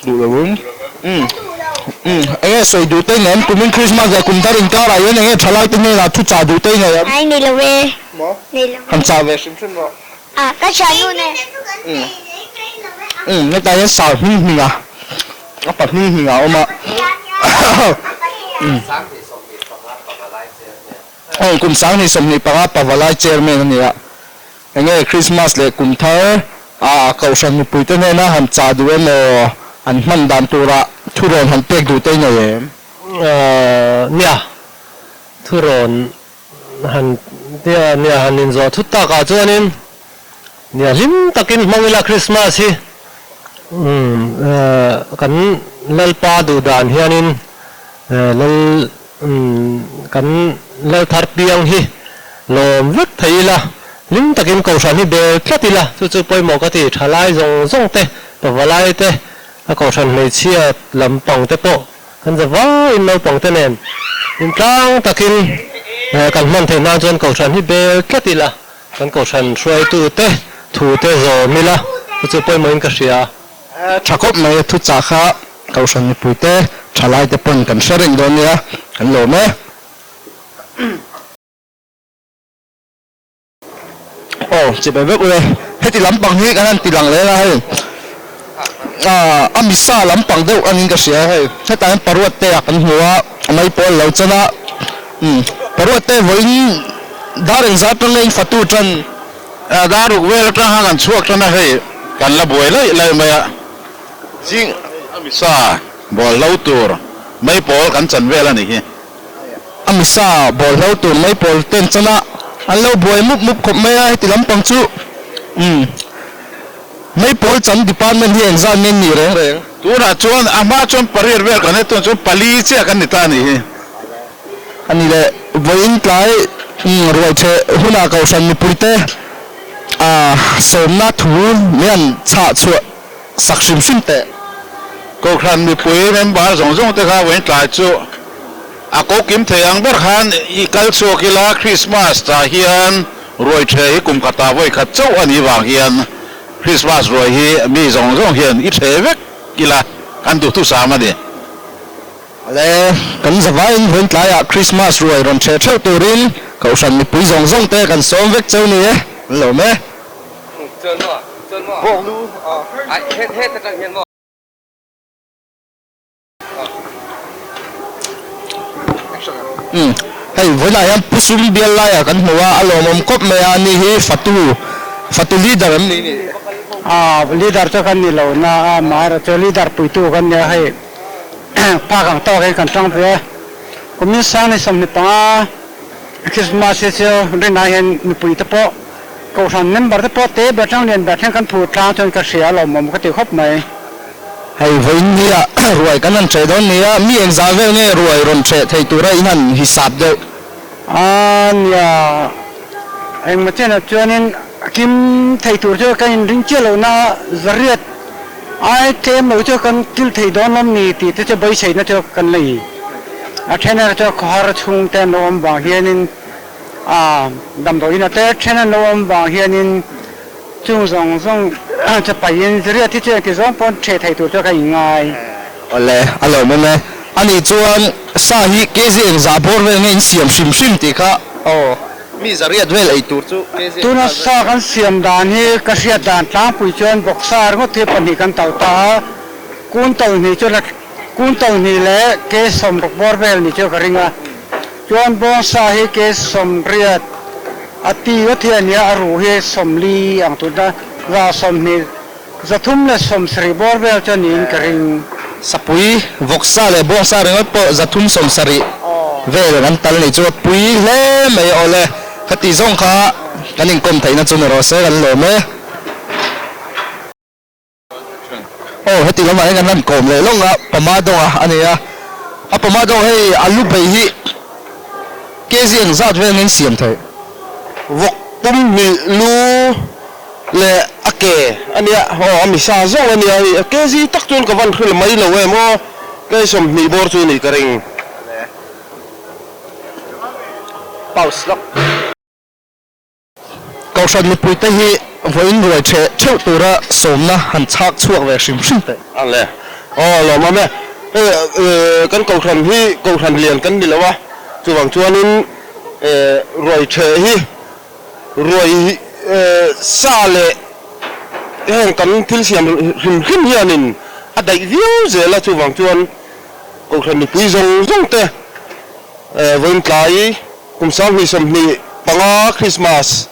duh lo ang umm umm eng nge sawi duh te nei kumin Christmas leh kum thar inkarah hian eng nge thalai te hnenah thu chah duh te nei ang. Ai nei lo e. Maw? Nei lo. Han chah ve hrim hrim rawh. Ah ka thiannu nen. Umm umm hetah hian sar hming hming a a pa hming hming a awm a umm aw kum 2025 pavalai chairman a ni a eng nge Christmas leh kum thar A kohhran mipuite hnena han chah duh emaw an hman dan tura thurawn han pek duh te i nei em? Nia, thurawn han tia nia han inzawh thut takah chuanin nia hlim takin hmang ila Krismas hi kan Lalpa duh dan hianin Lal kan Lal thar piang hi lawm vek thei ila, hlim takin Kohhran hi bel tlat ila, chu chu pawimawh ka ti, thalai zawng zawng te, pavalai te, A kohhran hmeichhia lampang te pawh kan za vaiin naupang te nen intlang takin kan hman theih nan chuan kohhran hi bel tlat ila, kan kohhran hruaitu te thu te zawm ila chu chu pawimawhin ka hria. Tha khawp mai thu chah kha kohhran mipui te thalai te pawn kan hre reng dawn nia, kan lawm e. Aw chibai vek ule heti lampang hi kan han ti lang leng a hei ah a misa lampang deuh angin ka hria hei hetah hian paruat te ah kan hmu a a mai pawh an lo chan a umm paruat te vawiin dar engzah atang nge in fatu tan ah dar ruk vel atang khan kan chhuak tan a hei kan la buai laih laih mai a zing a misa bawl hlo tur mai pawl kan chan vel a ni hi. A misa bawlhlo tur mai pawl ten chan a, an lo buai mup mup khawp mai a, heti lampang chu umm mai pawl chan department hi engzat nge an nih reng reng? Tunah chuan a hma chuan pariat vel kan hetun chuan pali chiah kan ni ta a nih hi. A ni leh, vawiin tlai umm ruaicheh hunah kohhran mipuite ah sawmna thu mai an chhah chhuah sak hrim hrim teh. Kohhran mipui member zawng zawng te kha vawiin tlai chu a ko kim thei ang ber khan i kal chhuak ila Christmas tah hian ruai the hi kum khatah vawi khat chauh a nih vang hian Christmas ruai hi mi zawng zawng hian i the vek ila kan duhthusam a ni. Ale, kan zavaiin vawiin tlaiah Christmas ruai rawn the theuh turin Kohhran mipui zawng zawng te kan sawm vek cheu ni e, an lawm e. Umm hei vawiinah hian Pu Sum bial laiah kan hmu a, a lawmawm kawp mai a, ani hi fatu, fatu leader em ni nih? Aaa leader chu kan ni lo na a, amaherawh chu leader puitu kan nia hei phak ang tawkin kan tang ve a, kumin sang ni 25 Christmas hi chu rinah hian mipui te pawh Kohhran member te pawh te ber tang lian ber thleng kan phur tlang chuan ka hria alawmawm ka ti khawp mai. Hei vawiin nia ruai kan han hreh dawn nia, mi engzah vel nge ruai rawn hreh thei tura in han hisap deuh? A nia, engmaw chenah chuanin a kim thei tur chu kan inring chiah lohna zariat ai tlem lo chu kan kil thei dawn lawm ni tih te chu beiseina chu kan nei. A then erawh chu khawhar chhungte an lo awm vang hianin A damdawiin a tel then an lo awm vang hianin chung zawng zawng chu paihin ziriat hi chu engti zawng pawn theh thei tur chu ka inngai. Awle, a lawmawm e. Ani chuan sa hi kg engzah bawr vel nge in siam hrim hrim tih kha aw. Mi zariat vel ei tur chu kg engzah Tuna sa kan siam dan hi ka hriat dan tlangpui chuan bawksa ringawt hi pahnih kan tauh ta a, kun tauh hnih chu la kun tauh hnih leh kg 60 bawr vel ni chu ka ring a. Chuan bawngsa hi ke 80 a ti a thi a nia, a ruh hi 40 ang tuna 120, 370 bawr vel chu a niin ka ring. Sapui, vawksa leh bawngsa ringawt pawh 370 vel an tal nih chu a pui hle mai awle. Khati zawng kha kan inkawm theihna chu ni rawh se, kan lawm e. Aw heti lamah hian kan han kawm leh lawng a, pama dawnga a ni a, a pama dawng hei a lu bei hi kg engzat vel nge in siam theih? Vawk pum hnih lu leh a ke a nia, aw a misa zawng a nia hei, a kg tak chuan ka van hrilh mai lo em aw, kg 20 bawr chu nih ka ring. Pause lawk. Kohhran mipuite hi vawiin ruai theh theuh tura sawmna han chhak chhuak ve hrim hrim teh. A le. Aw lawmawm e. Hei kan kohhran hi kohhran lian kan ni lo a, chuvang chuanin ruai theh hi ruai sa leh heng kan thil siam hrim hrim hianin a daih viau zel a, chuvang chuan kohhran mipui zawng zawng te vawiin tlai Kum 2025 Krismas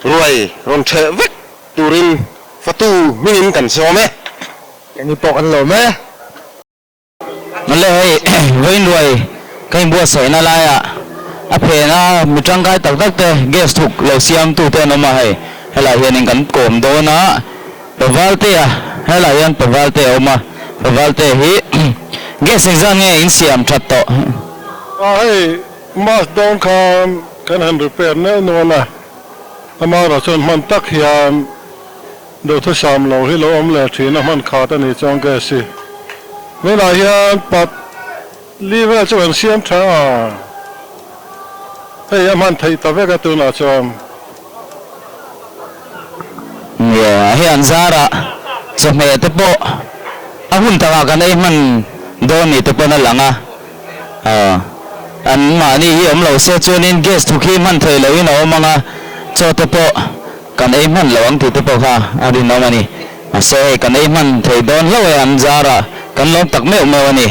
ruai rawn ṭheh vek turin fatu hmingin kan sawm e. Keini pawh kan lawm e. Awle hei vawiin ruai ka inbuatsaihna laiah a phena mi tangkai tak tak te gas thuk lo siam tu te an awm a hei helaiah hianin kan kawm dawn a Pavaltea helaiah hian Pavaltea a awm a Pavaltea hi gas engzat nge in siam that tawh? A hei mask dawn khan kan han repair neuh nual a amaherawh chuan hman tak hian Duhthusam lo hi lo awm leh thin a hman khat a nih chuan gas hi tunah hian pat li vel chu kan siam tha a, hei a hman theih ta vek a tunah chuan. Nia, hei an zarah chawhmeh te pawh a hun takah kan ei hman dawn ni te pawn a lang a, an mahni hi awm lo se chuanin gas thuk hi hman theih lohin a awm ang a, chaw te pawh Kan ei hman lo ang tih te pawh kha a rinawm a ni. Mahse hei kan ei hman thei dawn hlauh e an zarah kan lawm tak meuh meuh a ni.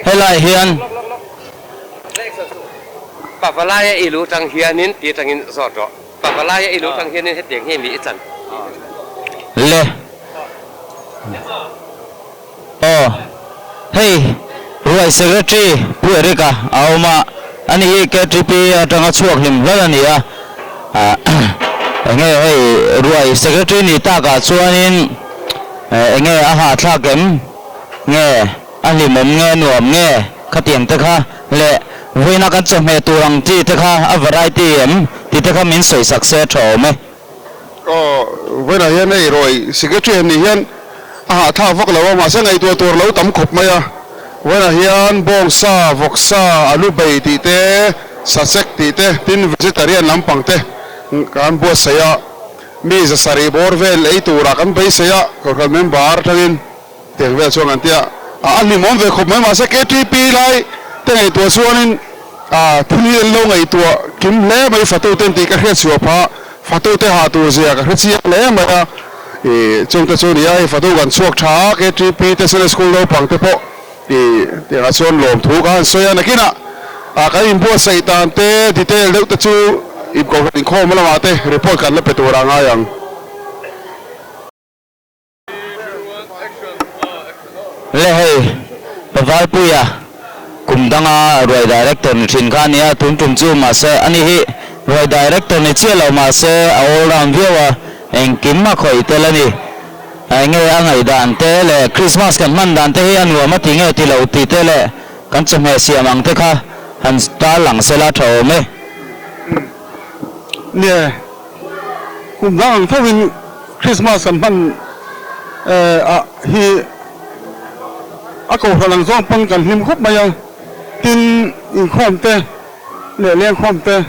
Helai hian. Pavalaia i lu tang hianin ti atangin zawt rawh. Pavalaia i lu tang hianin hetiang hi mi i chan. Le. Aw, hei Ruai Secretary Pu Eric-a a awm a, ani hi KTP atanga chhuak hlim hlawlh a ni a. Enge hei Ruai Secretary ni takah chuanin enge a hahthlak em nge, a hlimawm nge nuam nge khatiang te kha leh vawiina kan chawhmeh tur ang chi te kha a variety em tih te kha min sawisak se tha awm e. Aw, vawiinah hian hei Ruai Secretary han nih hian a hahthlak vak lo a, mahse ngaihtuah tur lo tam khawp mai a. Vawiinah hian bawngsa, vawksa, alu bei tih te, sachek tih te, tin vegetarian lampang te kan buatsaih a, mi zasarih bawr vel ei turah kan beisei a, kohhran member atangin tiang vel chuan kan ti a, a hlimawm ve khawp mai mahse KTP lai te ngaihtuah chuanin thil hi an lo ngaihtuah kim hle mai fatute tih ka hriatchhuah phah. Fatu te ha tur zia ka hre chiang hle mai a, ih chung te chu nia hei fatu kan chhuak tha a, KTP te Sunday School naupang te pawh ih tiangah chuan lawmthu ka han sawi a, nakinah ah kan inbuatsaih dan te detail deuh te chu ih kohhran inkhawm lamah te report kan la pe tur ah ngai ang. Le hei, Pavalpuia kum danga ruai director ni thin kha a nia, tun tum chu mahse ani hi ruai director ni chiah lo mahse a all round viau a, engkim a khawih tel a ni. Enge a ngaihdan te leh Christmas kan hman dan te hi a nuam a ti nge ti lo tih te leh kan chawhmeh siam ang te kha han tar lang sela tha awm e. Nie, kum dang ang thovin Christmas kan hman ah hi a kohhran ang zawng pawn kan hlim khawp mai a, tin inkhawm te leh lengkhawm te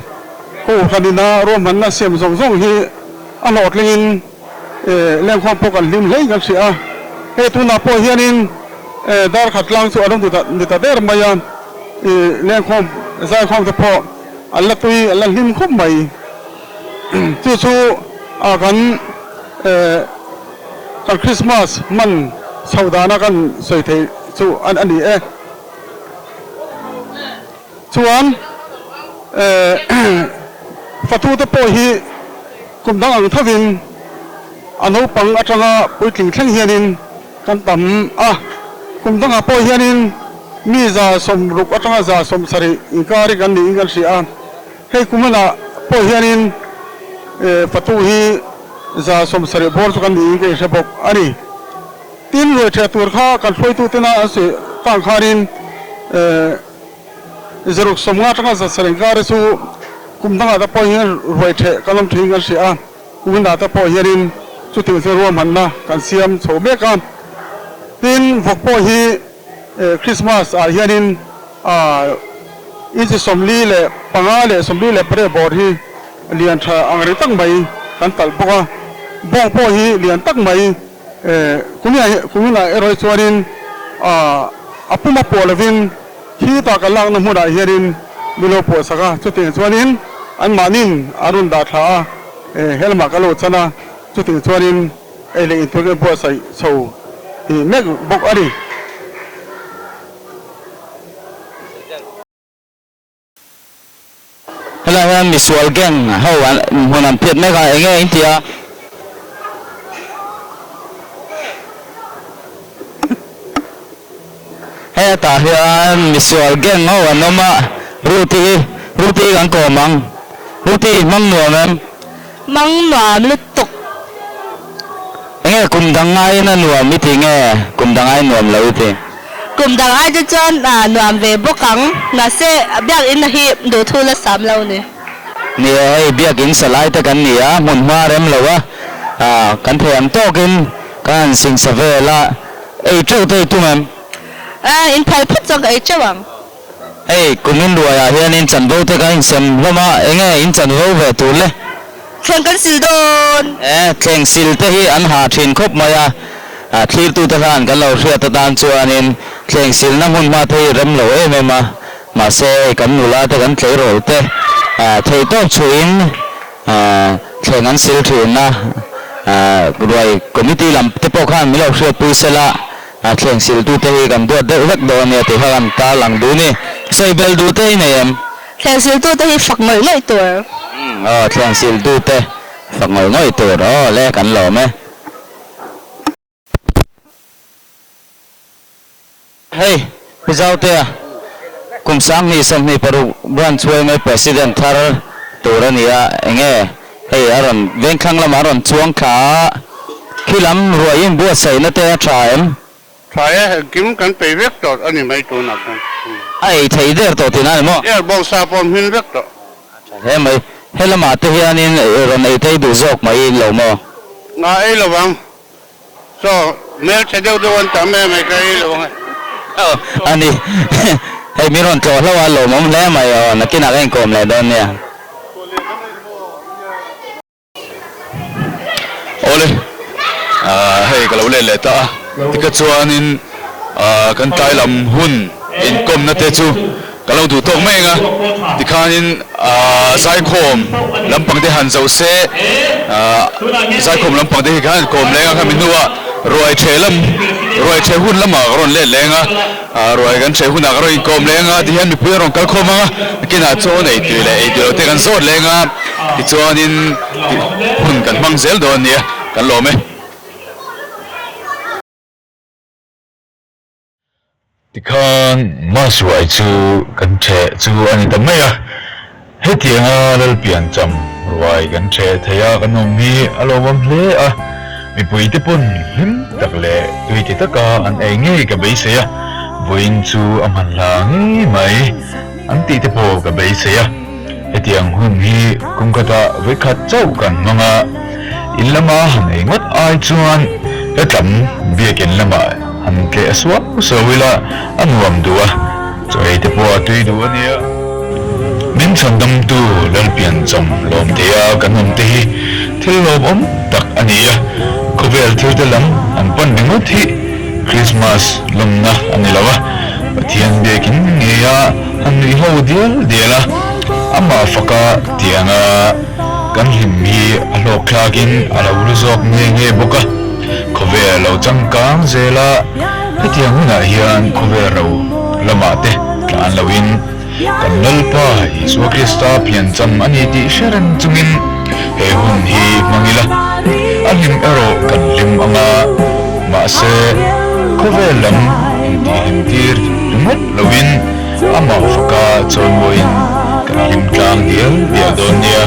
kohhran ina ruahmanna siam zawng zawng hi a hlawhtlingin lengkhawm pawh kan hlim hlein kan hria a, hei tunah pawh hianin dar khat tlang chu a lo ni ta der mai a, lengkhawm zaikhawm te pawh an la tui an la hlim khawp mai. Chu chu a kan kan Christmas hman chhoh dana kan sawi theih chu a ni e. Chuan fatute pawh hi kum dang ang thovin a naupang atanga puitling thleng hianin kan tam a. Kum dangah pawh hianin mi 60 atanga 70 inkar hi kan niin kan hria a. Hei kumanah pawh hianin fatu hi 70 bawr chu kan niin ka inhre bawk a ni. Tin, ruaitheh tur kha kan hruaitutena an sawi tang khanin 150 atanga 700 inkar hi chu kum dangah te pawh hian ruaitheh kan awm thin kan hria a, kuminah te pawh hianin chutiang chu ruahmanna kan siam chho mek a. Tin, vawk pawh hi Christmas ah hianin inchi 45 leh 48 bawr hi lian tha ang reng tak mai kan talh bawk a, bawng pawh hi lian tak mai kuminah erawh hi chuanin a puma puah lovin khitah kan lakna hmunah hianin min lo puah sak a, chutiang chuanin anmahnin an rawn dah thla a, helamah kan lo chan a, chutiang chuanin. Ei leh intur kan buatsaih chho tih mek bawk a ni. Hello. Helai hian misual gang ho an hmun an phiat mek a, enge in ti a? Hetah hian misual gang ho an awm a, Ruti hi, Ruti hi kan kawm ang. Ruti i hmang nuam em? Hmang nuam lutuk. Enge kum dang ngaiin a nuam i ti nge kum dang ai nuam lo i ti? Kum dang ai te chuan nuam ve bawk ang. Mahse biakinn hi duhthu la sam lo ni. Ni e, hei biakinn sa lai te kan ni a, hmun hma rem lo a, kan thei ang tawkin kan han singsa vel a, ei teuh te i tum em? In phal phawt chuan ka ei teuh ang. Hei, kumin ruaiah hianin chanvo te kan insem hlawm a, enge in chanvo ve tur le? Thleng kan sil dawn! E, thleng sil te hi an ha thin khawp mai a, thlirtute hlan kan lo hriat atan chuanin thleng silna hmun hma te hi rem lo em em a, mahse hei kan nula te kan tleirawl te theihtawp chhuihin thleng an sil thin a, ruai committee lam te pawh khan min lo hriatpui sela. A thleng siltute hi kan duat deuh vek dawn nia tih kha kan tarlang duh ni. Sawi bel duh te i nei em? Thleng siltute hi fak ngawih ngawih tur. Umm aw thleng siltute fak ngawih ngawih tur aw le kan lawm e. Hei Pu Zautea kum 2026 branch yma president thar tur a ni a enge hei a rawn vengthlang lamah a rawn chuang thla a khi lam ruai in buatsaihna te a tha em? Tha e, engkim kan pei vek tawh a ni mai tunah khan. A ei thei der tawh tihna a ni maw? Der bawngsa pawh hmin vek tawh. A tha hle mai. He lamah te hianin rawn ei thei duh zawk mai lo maw? Nga ei lovang. Chaw hmelchhe deuh deuh an tam em ai ka ei lo ang e. Aw a ni hei min rawn tlawh hlauh a lawmawm hle mai aw nakinah ka inkawm leh dawn nia. Awle hei ka lo let leh ta a tika chuanin kan tlai lam hun inkawmna te chu Ka lo duh tawk mai ang a, tikhanin zaikhawm lampang te han zoh se, zaikhawm lampang te hi khan kawm leng a, khami hnuah ruai ṭheh lam, ruai ṭheh hun lamah ka rawn let leng a, ruai kan ṭheh hunah ka rawn inkawm leng a, tihian mipui a rawn kal khawm ang a, nakinah chaw nei tui leh ei tui lo te kan zawt leng a, tichuanin hun kan hmang zel dawn nia, kan lawm e. Tikhan Mas ruai chu kan ṭheh chu a ni ta mai a, hetianga Lalpiancham ruai kan ṭheh thei a kan awm hi a lawmawm hle a, mipuite pawn hlim tak leh tui ti taka an ei ngei ka beisei a, vawiin chu a hman hla ngei mai an tih te pawh ka beisei a, hetiang hun hi kum khatah vawikhat chauh kan hmang a, in lama han ei ngawt ai chuan hetlam biakin lamah han tleh suau suau ila a nuam duh a, chaw ei te pawh a tui duh a nia. Min chhandamtu Lalpiancham lawm theia kan awm te hi thil lawmawm tak a ni a, khawvel thil te lam an pan ringawt hi Krismas lawmna a ni lo a, Pathian biakin ngeia han nuih ho dial dial a, amah faka tianga kan hlim hi a hlawk thlakin a lo lu zawk nge nge bawk a, khawvel lo changkang zel a, hetiang hunah hian khawvel ro lamah te tlan loin kan Lalpa Isua Krista piancham a ni tih hre reng chungin he hun hi hmang ila, a hlim erawh kan hlim ang a, mahse khawvel lam intihhlim tir ringawt loin amah faka chawimawiin kan hlim tlang dial dial dawn nia.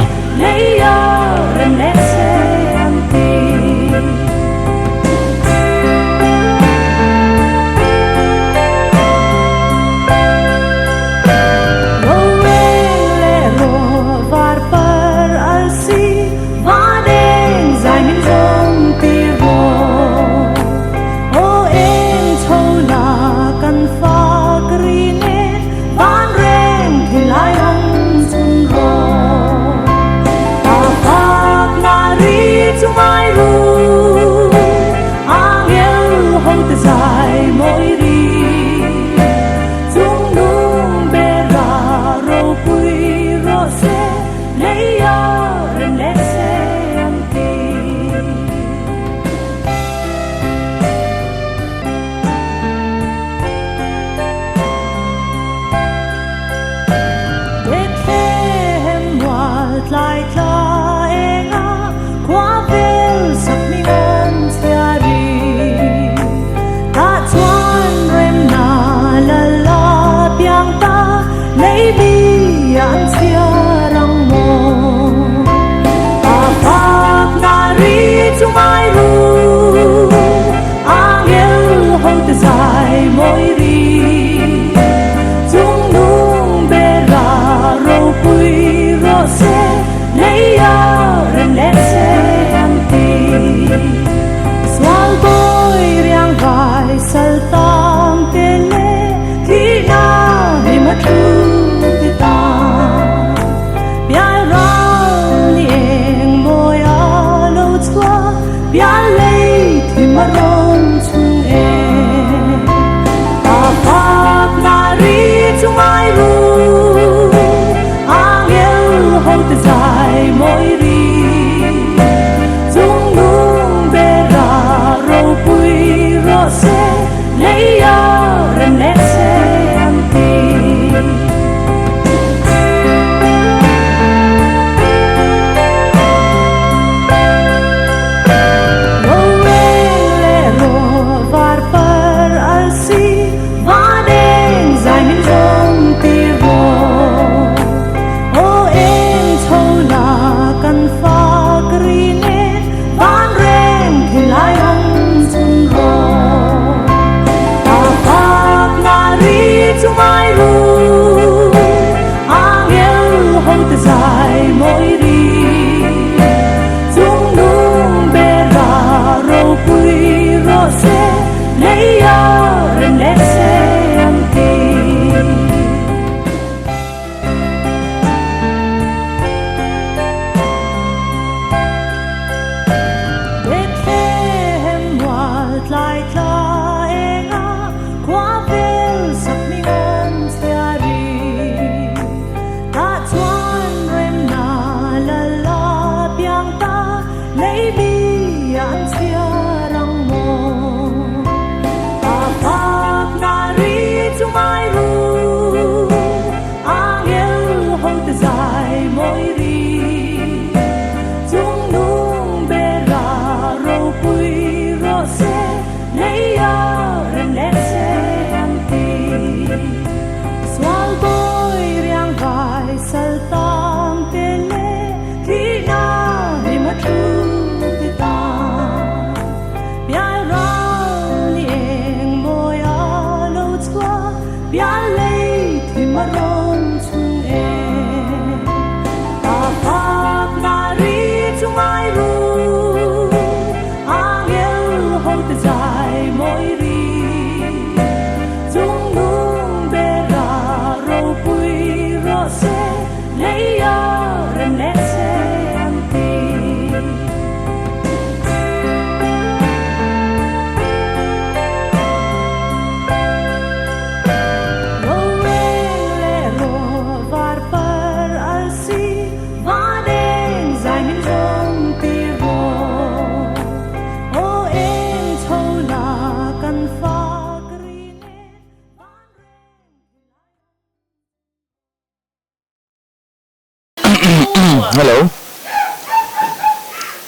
Hello.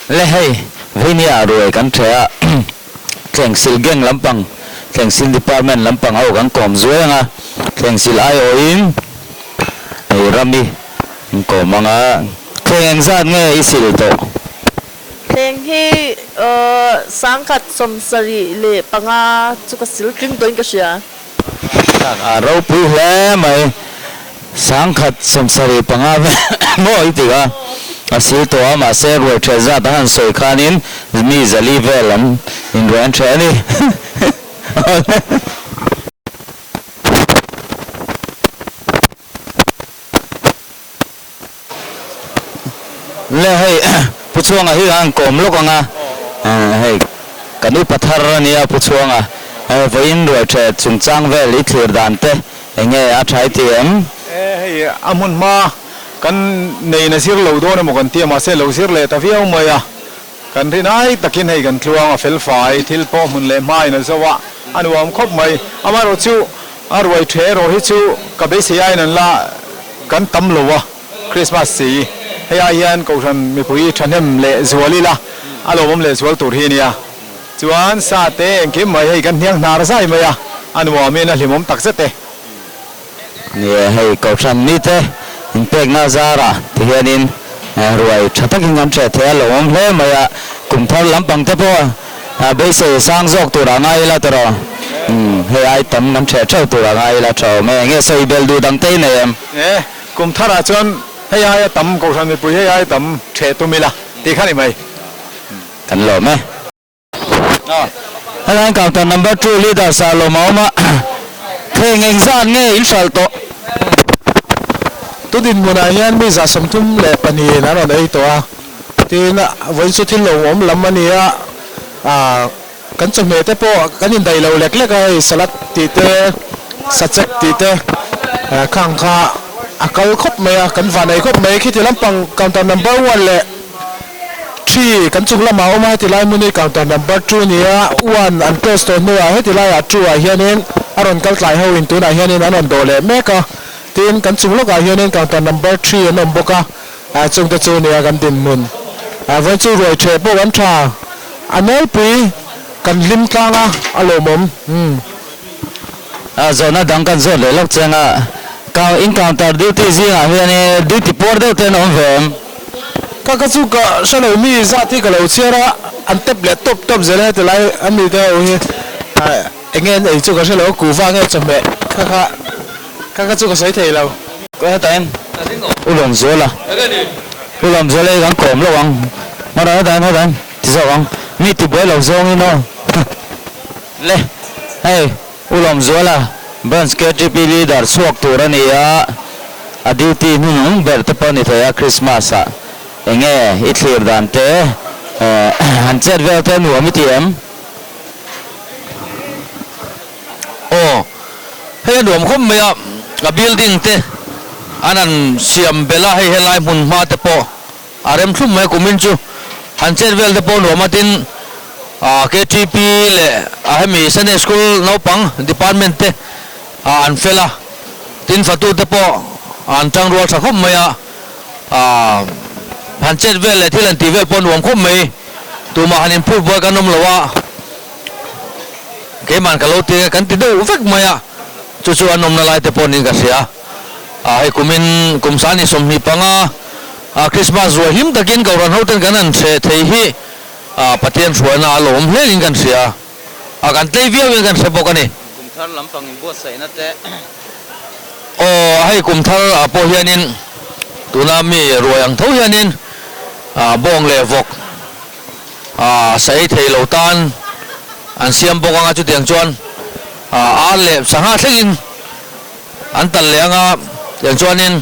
Le hei, Veinia ruai kan ṭhe a, Thlengsil gang lampang, Thlengsil department lampang ho kan kawm zuai ang a, Thlengsil aiawhin hei Rami an kawm ang a, Thleng engzat nge i sil tawh? Thleng hi 1775 chu ka sil tling tawhin ka hria. A ropui hle mai. 1775 vel maw i ti a, a sil tawh a, mahse ruai ṭheh zat an han sawi khanin mi 400 vel an inruai an ṭheh a ni. Le hei Pu Chhuanga hi an kawm lawk ang a, hei kan upa thar a nia Pu Chhuanga, hei vawiin ruai ṭheh chungchang vel i thlir dan te eng nge a ṭha i ti em? E hei a hmun hma kan nein a zir lo dawn emaw kan ti a mahse lo zir leh ta viau mai a, kan rin ai takin hei kan tluang a fel fai thil pawh hmun leh hmain a zo a, a nuam khawp mai. Amaherawhchu a ruai ṭheh erawh hi chu ka beisei aiin an la kan tam lo a. Christmas si. Hei ai hian Kohhran mipui thahnem leh zual ila a lawmawm leh zual tur hi a nia. Chuan sa te engkim mai hei kan hniang hnar zai mai a, a nuamin a hlimawm tak zet e. Nia, hei Kohhran mite inpekna zarah ti hianin ruai tha takin kan hreh thei a, lawmawm hle mai a, kum thar lampang te pawh beisei sang zawk turah ngai ila tawh umm hei ai tam kan hreh theuh turah ngai ila tha awm e, enge sawi bel duh dang te i nei em? E, kum tharah chuan hei aia tam Kohhran mipui hei aia tam hreh tum ila tih kha ni mai. Kan lawm e. Helai counter number 2 leader sa lawm a awm a, thleng engzat nge in hralh tawh? Tu dinhmunah hian mi 32 in an rawn ei tawh a, tin vawiin chu thil lo awm lam a ni a, ah kan chawhmeh te pawh kan indaih lo lek lek a, hei salad tih te, sachek tih te khang kha a kal khawp mai a, kan vanei khawp mai, khiti lampang counter number one leh Three kan chung lamah a awm a, heti lai hmun hi counter number two a ni a, one an close tawh hnuah heti laiah two ah hianin a rawn kal tlai ho in tunah hianin an rawn dawh leh mek a, tin kan chung lawkah hianin counter number three an awm bawk a, ah chungte chu nia kan dinhmun. Ah vawiin chu ruai theh pawh kan tha, a nawlpui kan hlim tlang a, a lawmawm. Umm. A zawhna dang kan zawt leh lawk chiang a, Kau in counter duty zingah hian i duty puar deuh te an awm ve em? Ka ka chu ka hre lo mi zat hi ka lo chhiar a, an tep leh tawp tawp zel a heti lai a mi te ho hi eng nge an ei chu ka hre lo, kuhva nge chawhmeh kha kha kha ka chu ka sawi thei lo. Ka hetah hian U Lawmzuala, U Lawmzuala hi kan kawm lo ang, hetah hian hetah hian ti zawk ang, mi tibuai lo zawngin aw. Le, hei U Lawmzuala, Branch KTP Leader chhuak tur a ni a, a duty hnunung ber te pawh a ni thei a, Christmas ah enge i thlir dan te han chet vel te nuam i ti em? Aw, hei a nuam khawp mai a, a building te an han siam belh a, hei helai hmun hma te pawh A rem thlum mai kumin chu han chet vel te pawh nuam a tin KTP leh a hemi Sunday School naupang department te an fel a, tin fatu te pawh an tang rual tha khawp mai a, han chet vel leh thil han tih vel pawh nuam khawp mai, tumah han inphut buai kan awm lo a, keimah ka lo ti kan ti deuh vek mai a, chu chu an awmna lai te pawh niin ka hria. Hei kumin kum sani 25 a Krismas ruai hlim takin Kohhran hoten kan han hreh thei hi Pathian hruaina a lawm hlein kan hria a, kan tlei viauin kan hre bawk a ni. Kum thar lampang inbuatsaihna te. Aw, hei kum thar ah pawh hianin tuna mi ruai ang tho hianin bawng leh vawk sa ei thei lo tan an siam bawk anga chutiang chuan ar leh sangha thlengin An tal leh anga tiang chuanin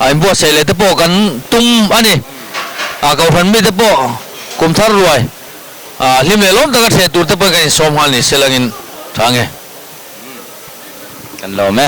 a inbuatsaih leh te pawh kan tum a ni. A Kohhran mite pawh kum thar ruai a hlim leh lawm taka theh tur te pawhin kan insawm nghal ni se langin tha nge. Kan lawm e.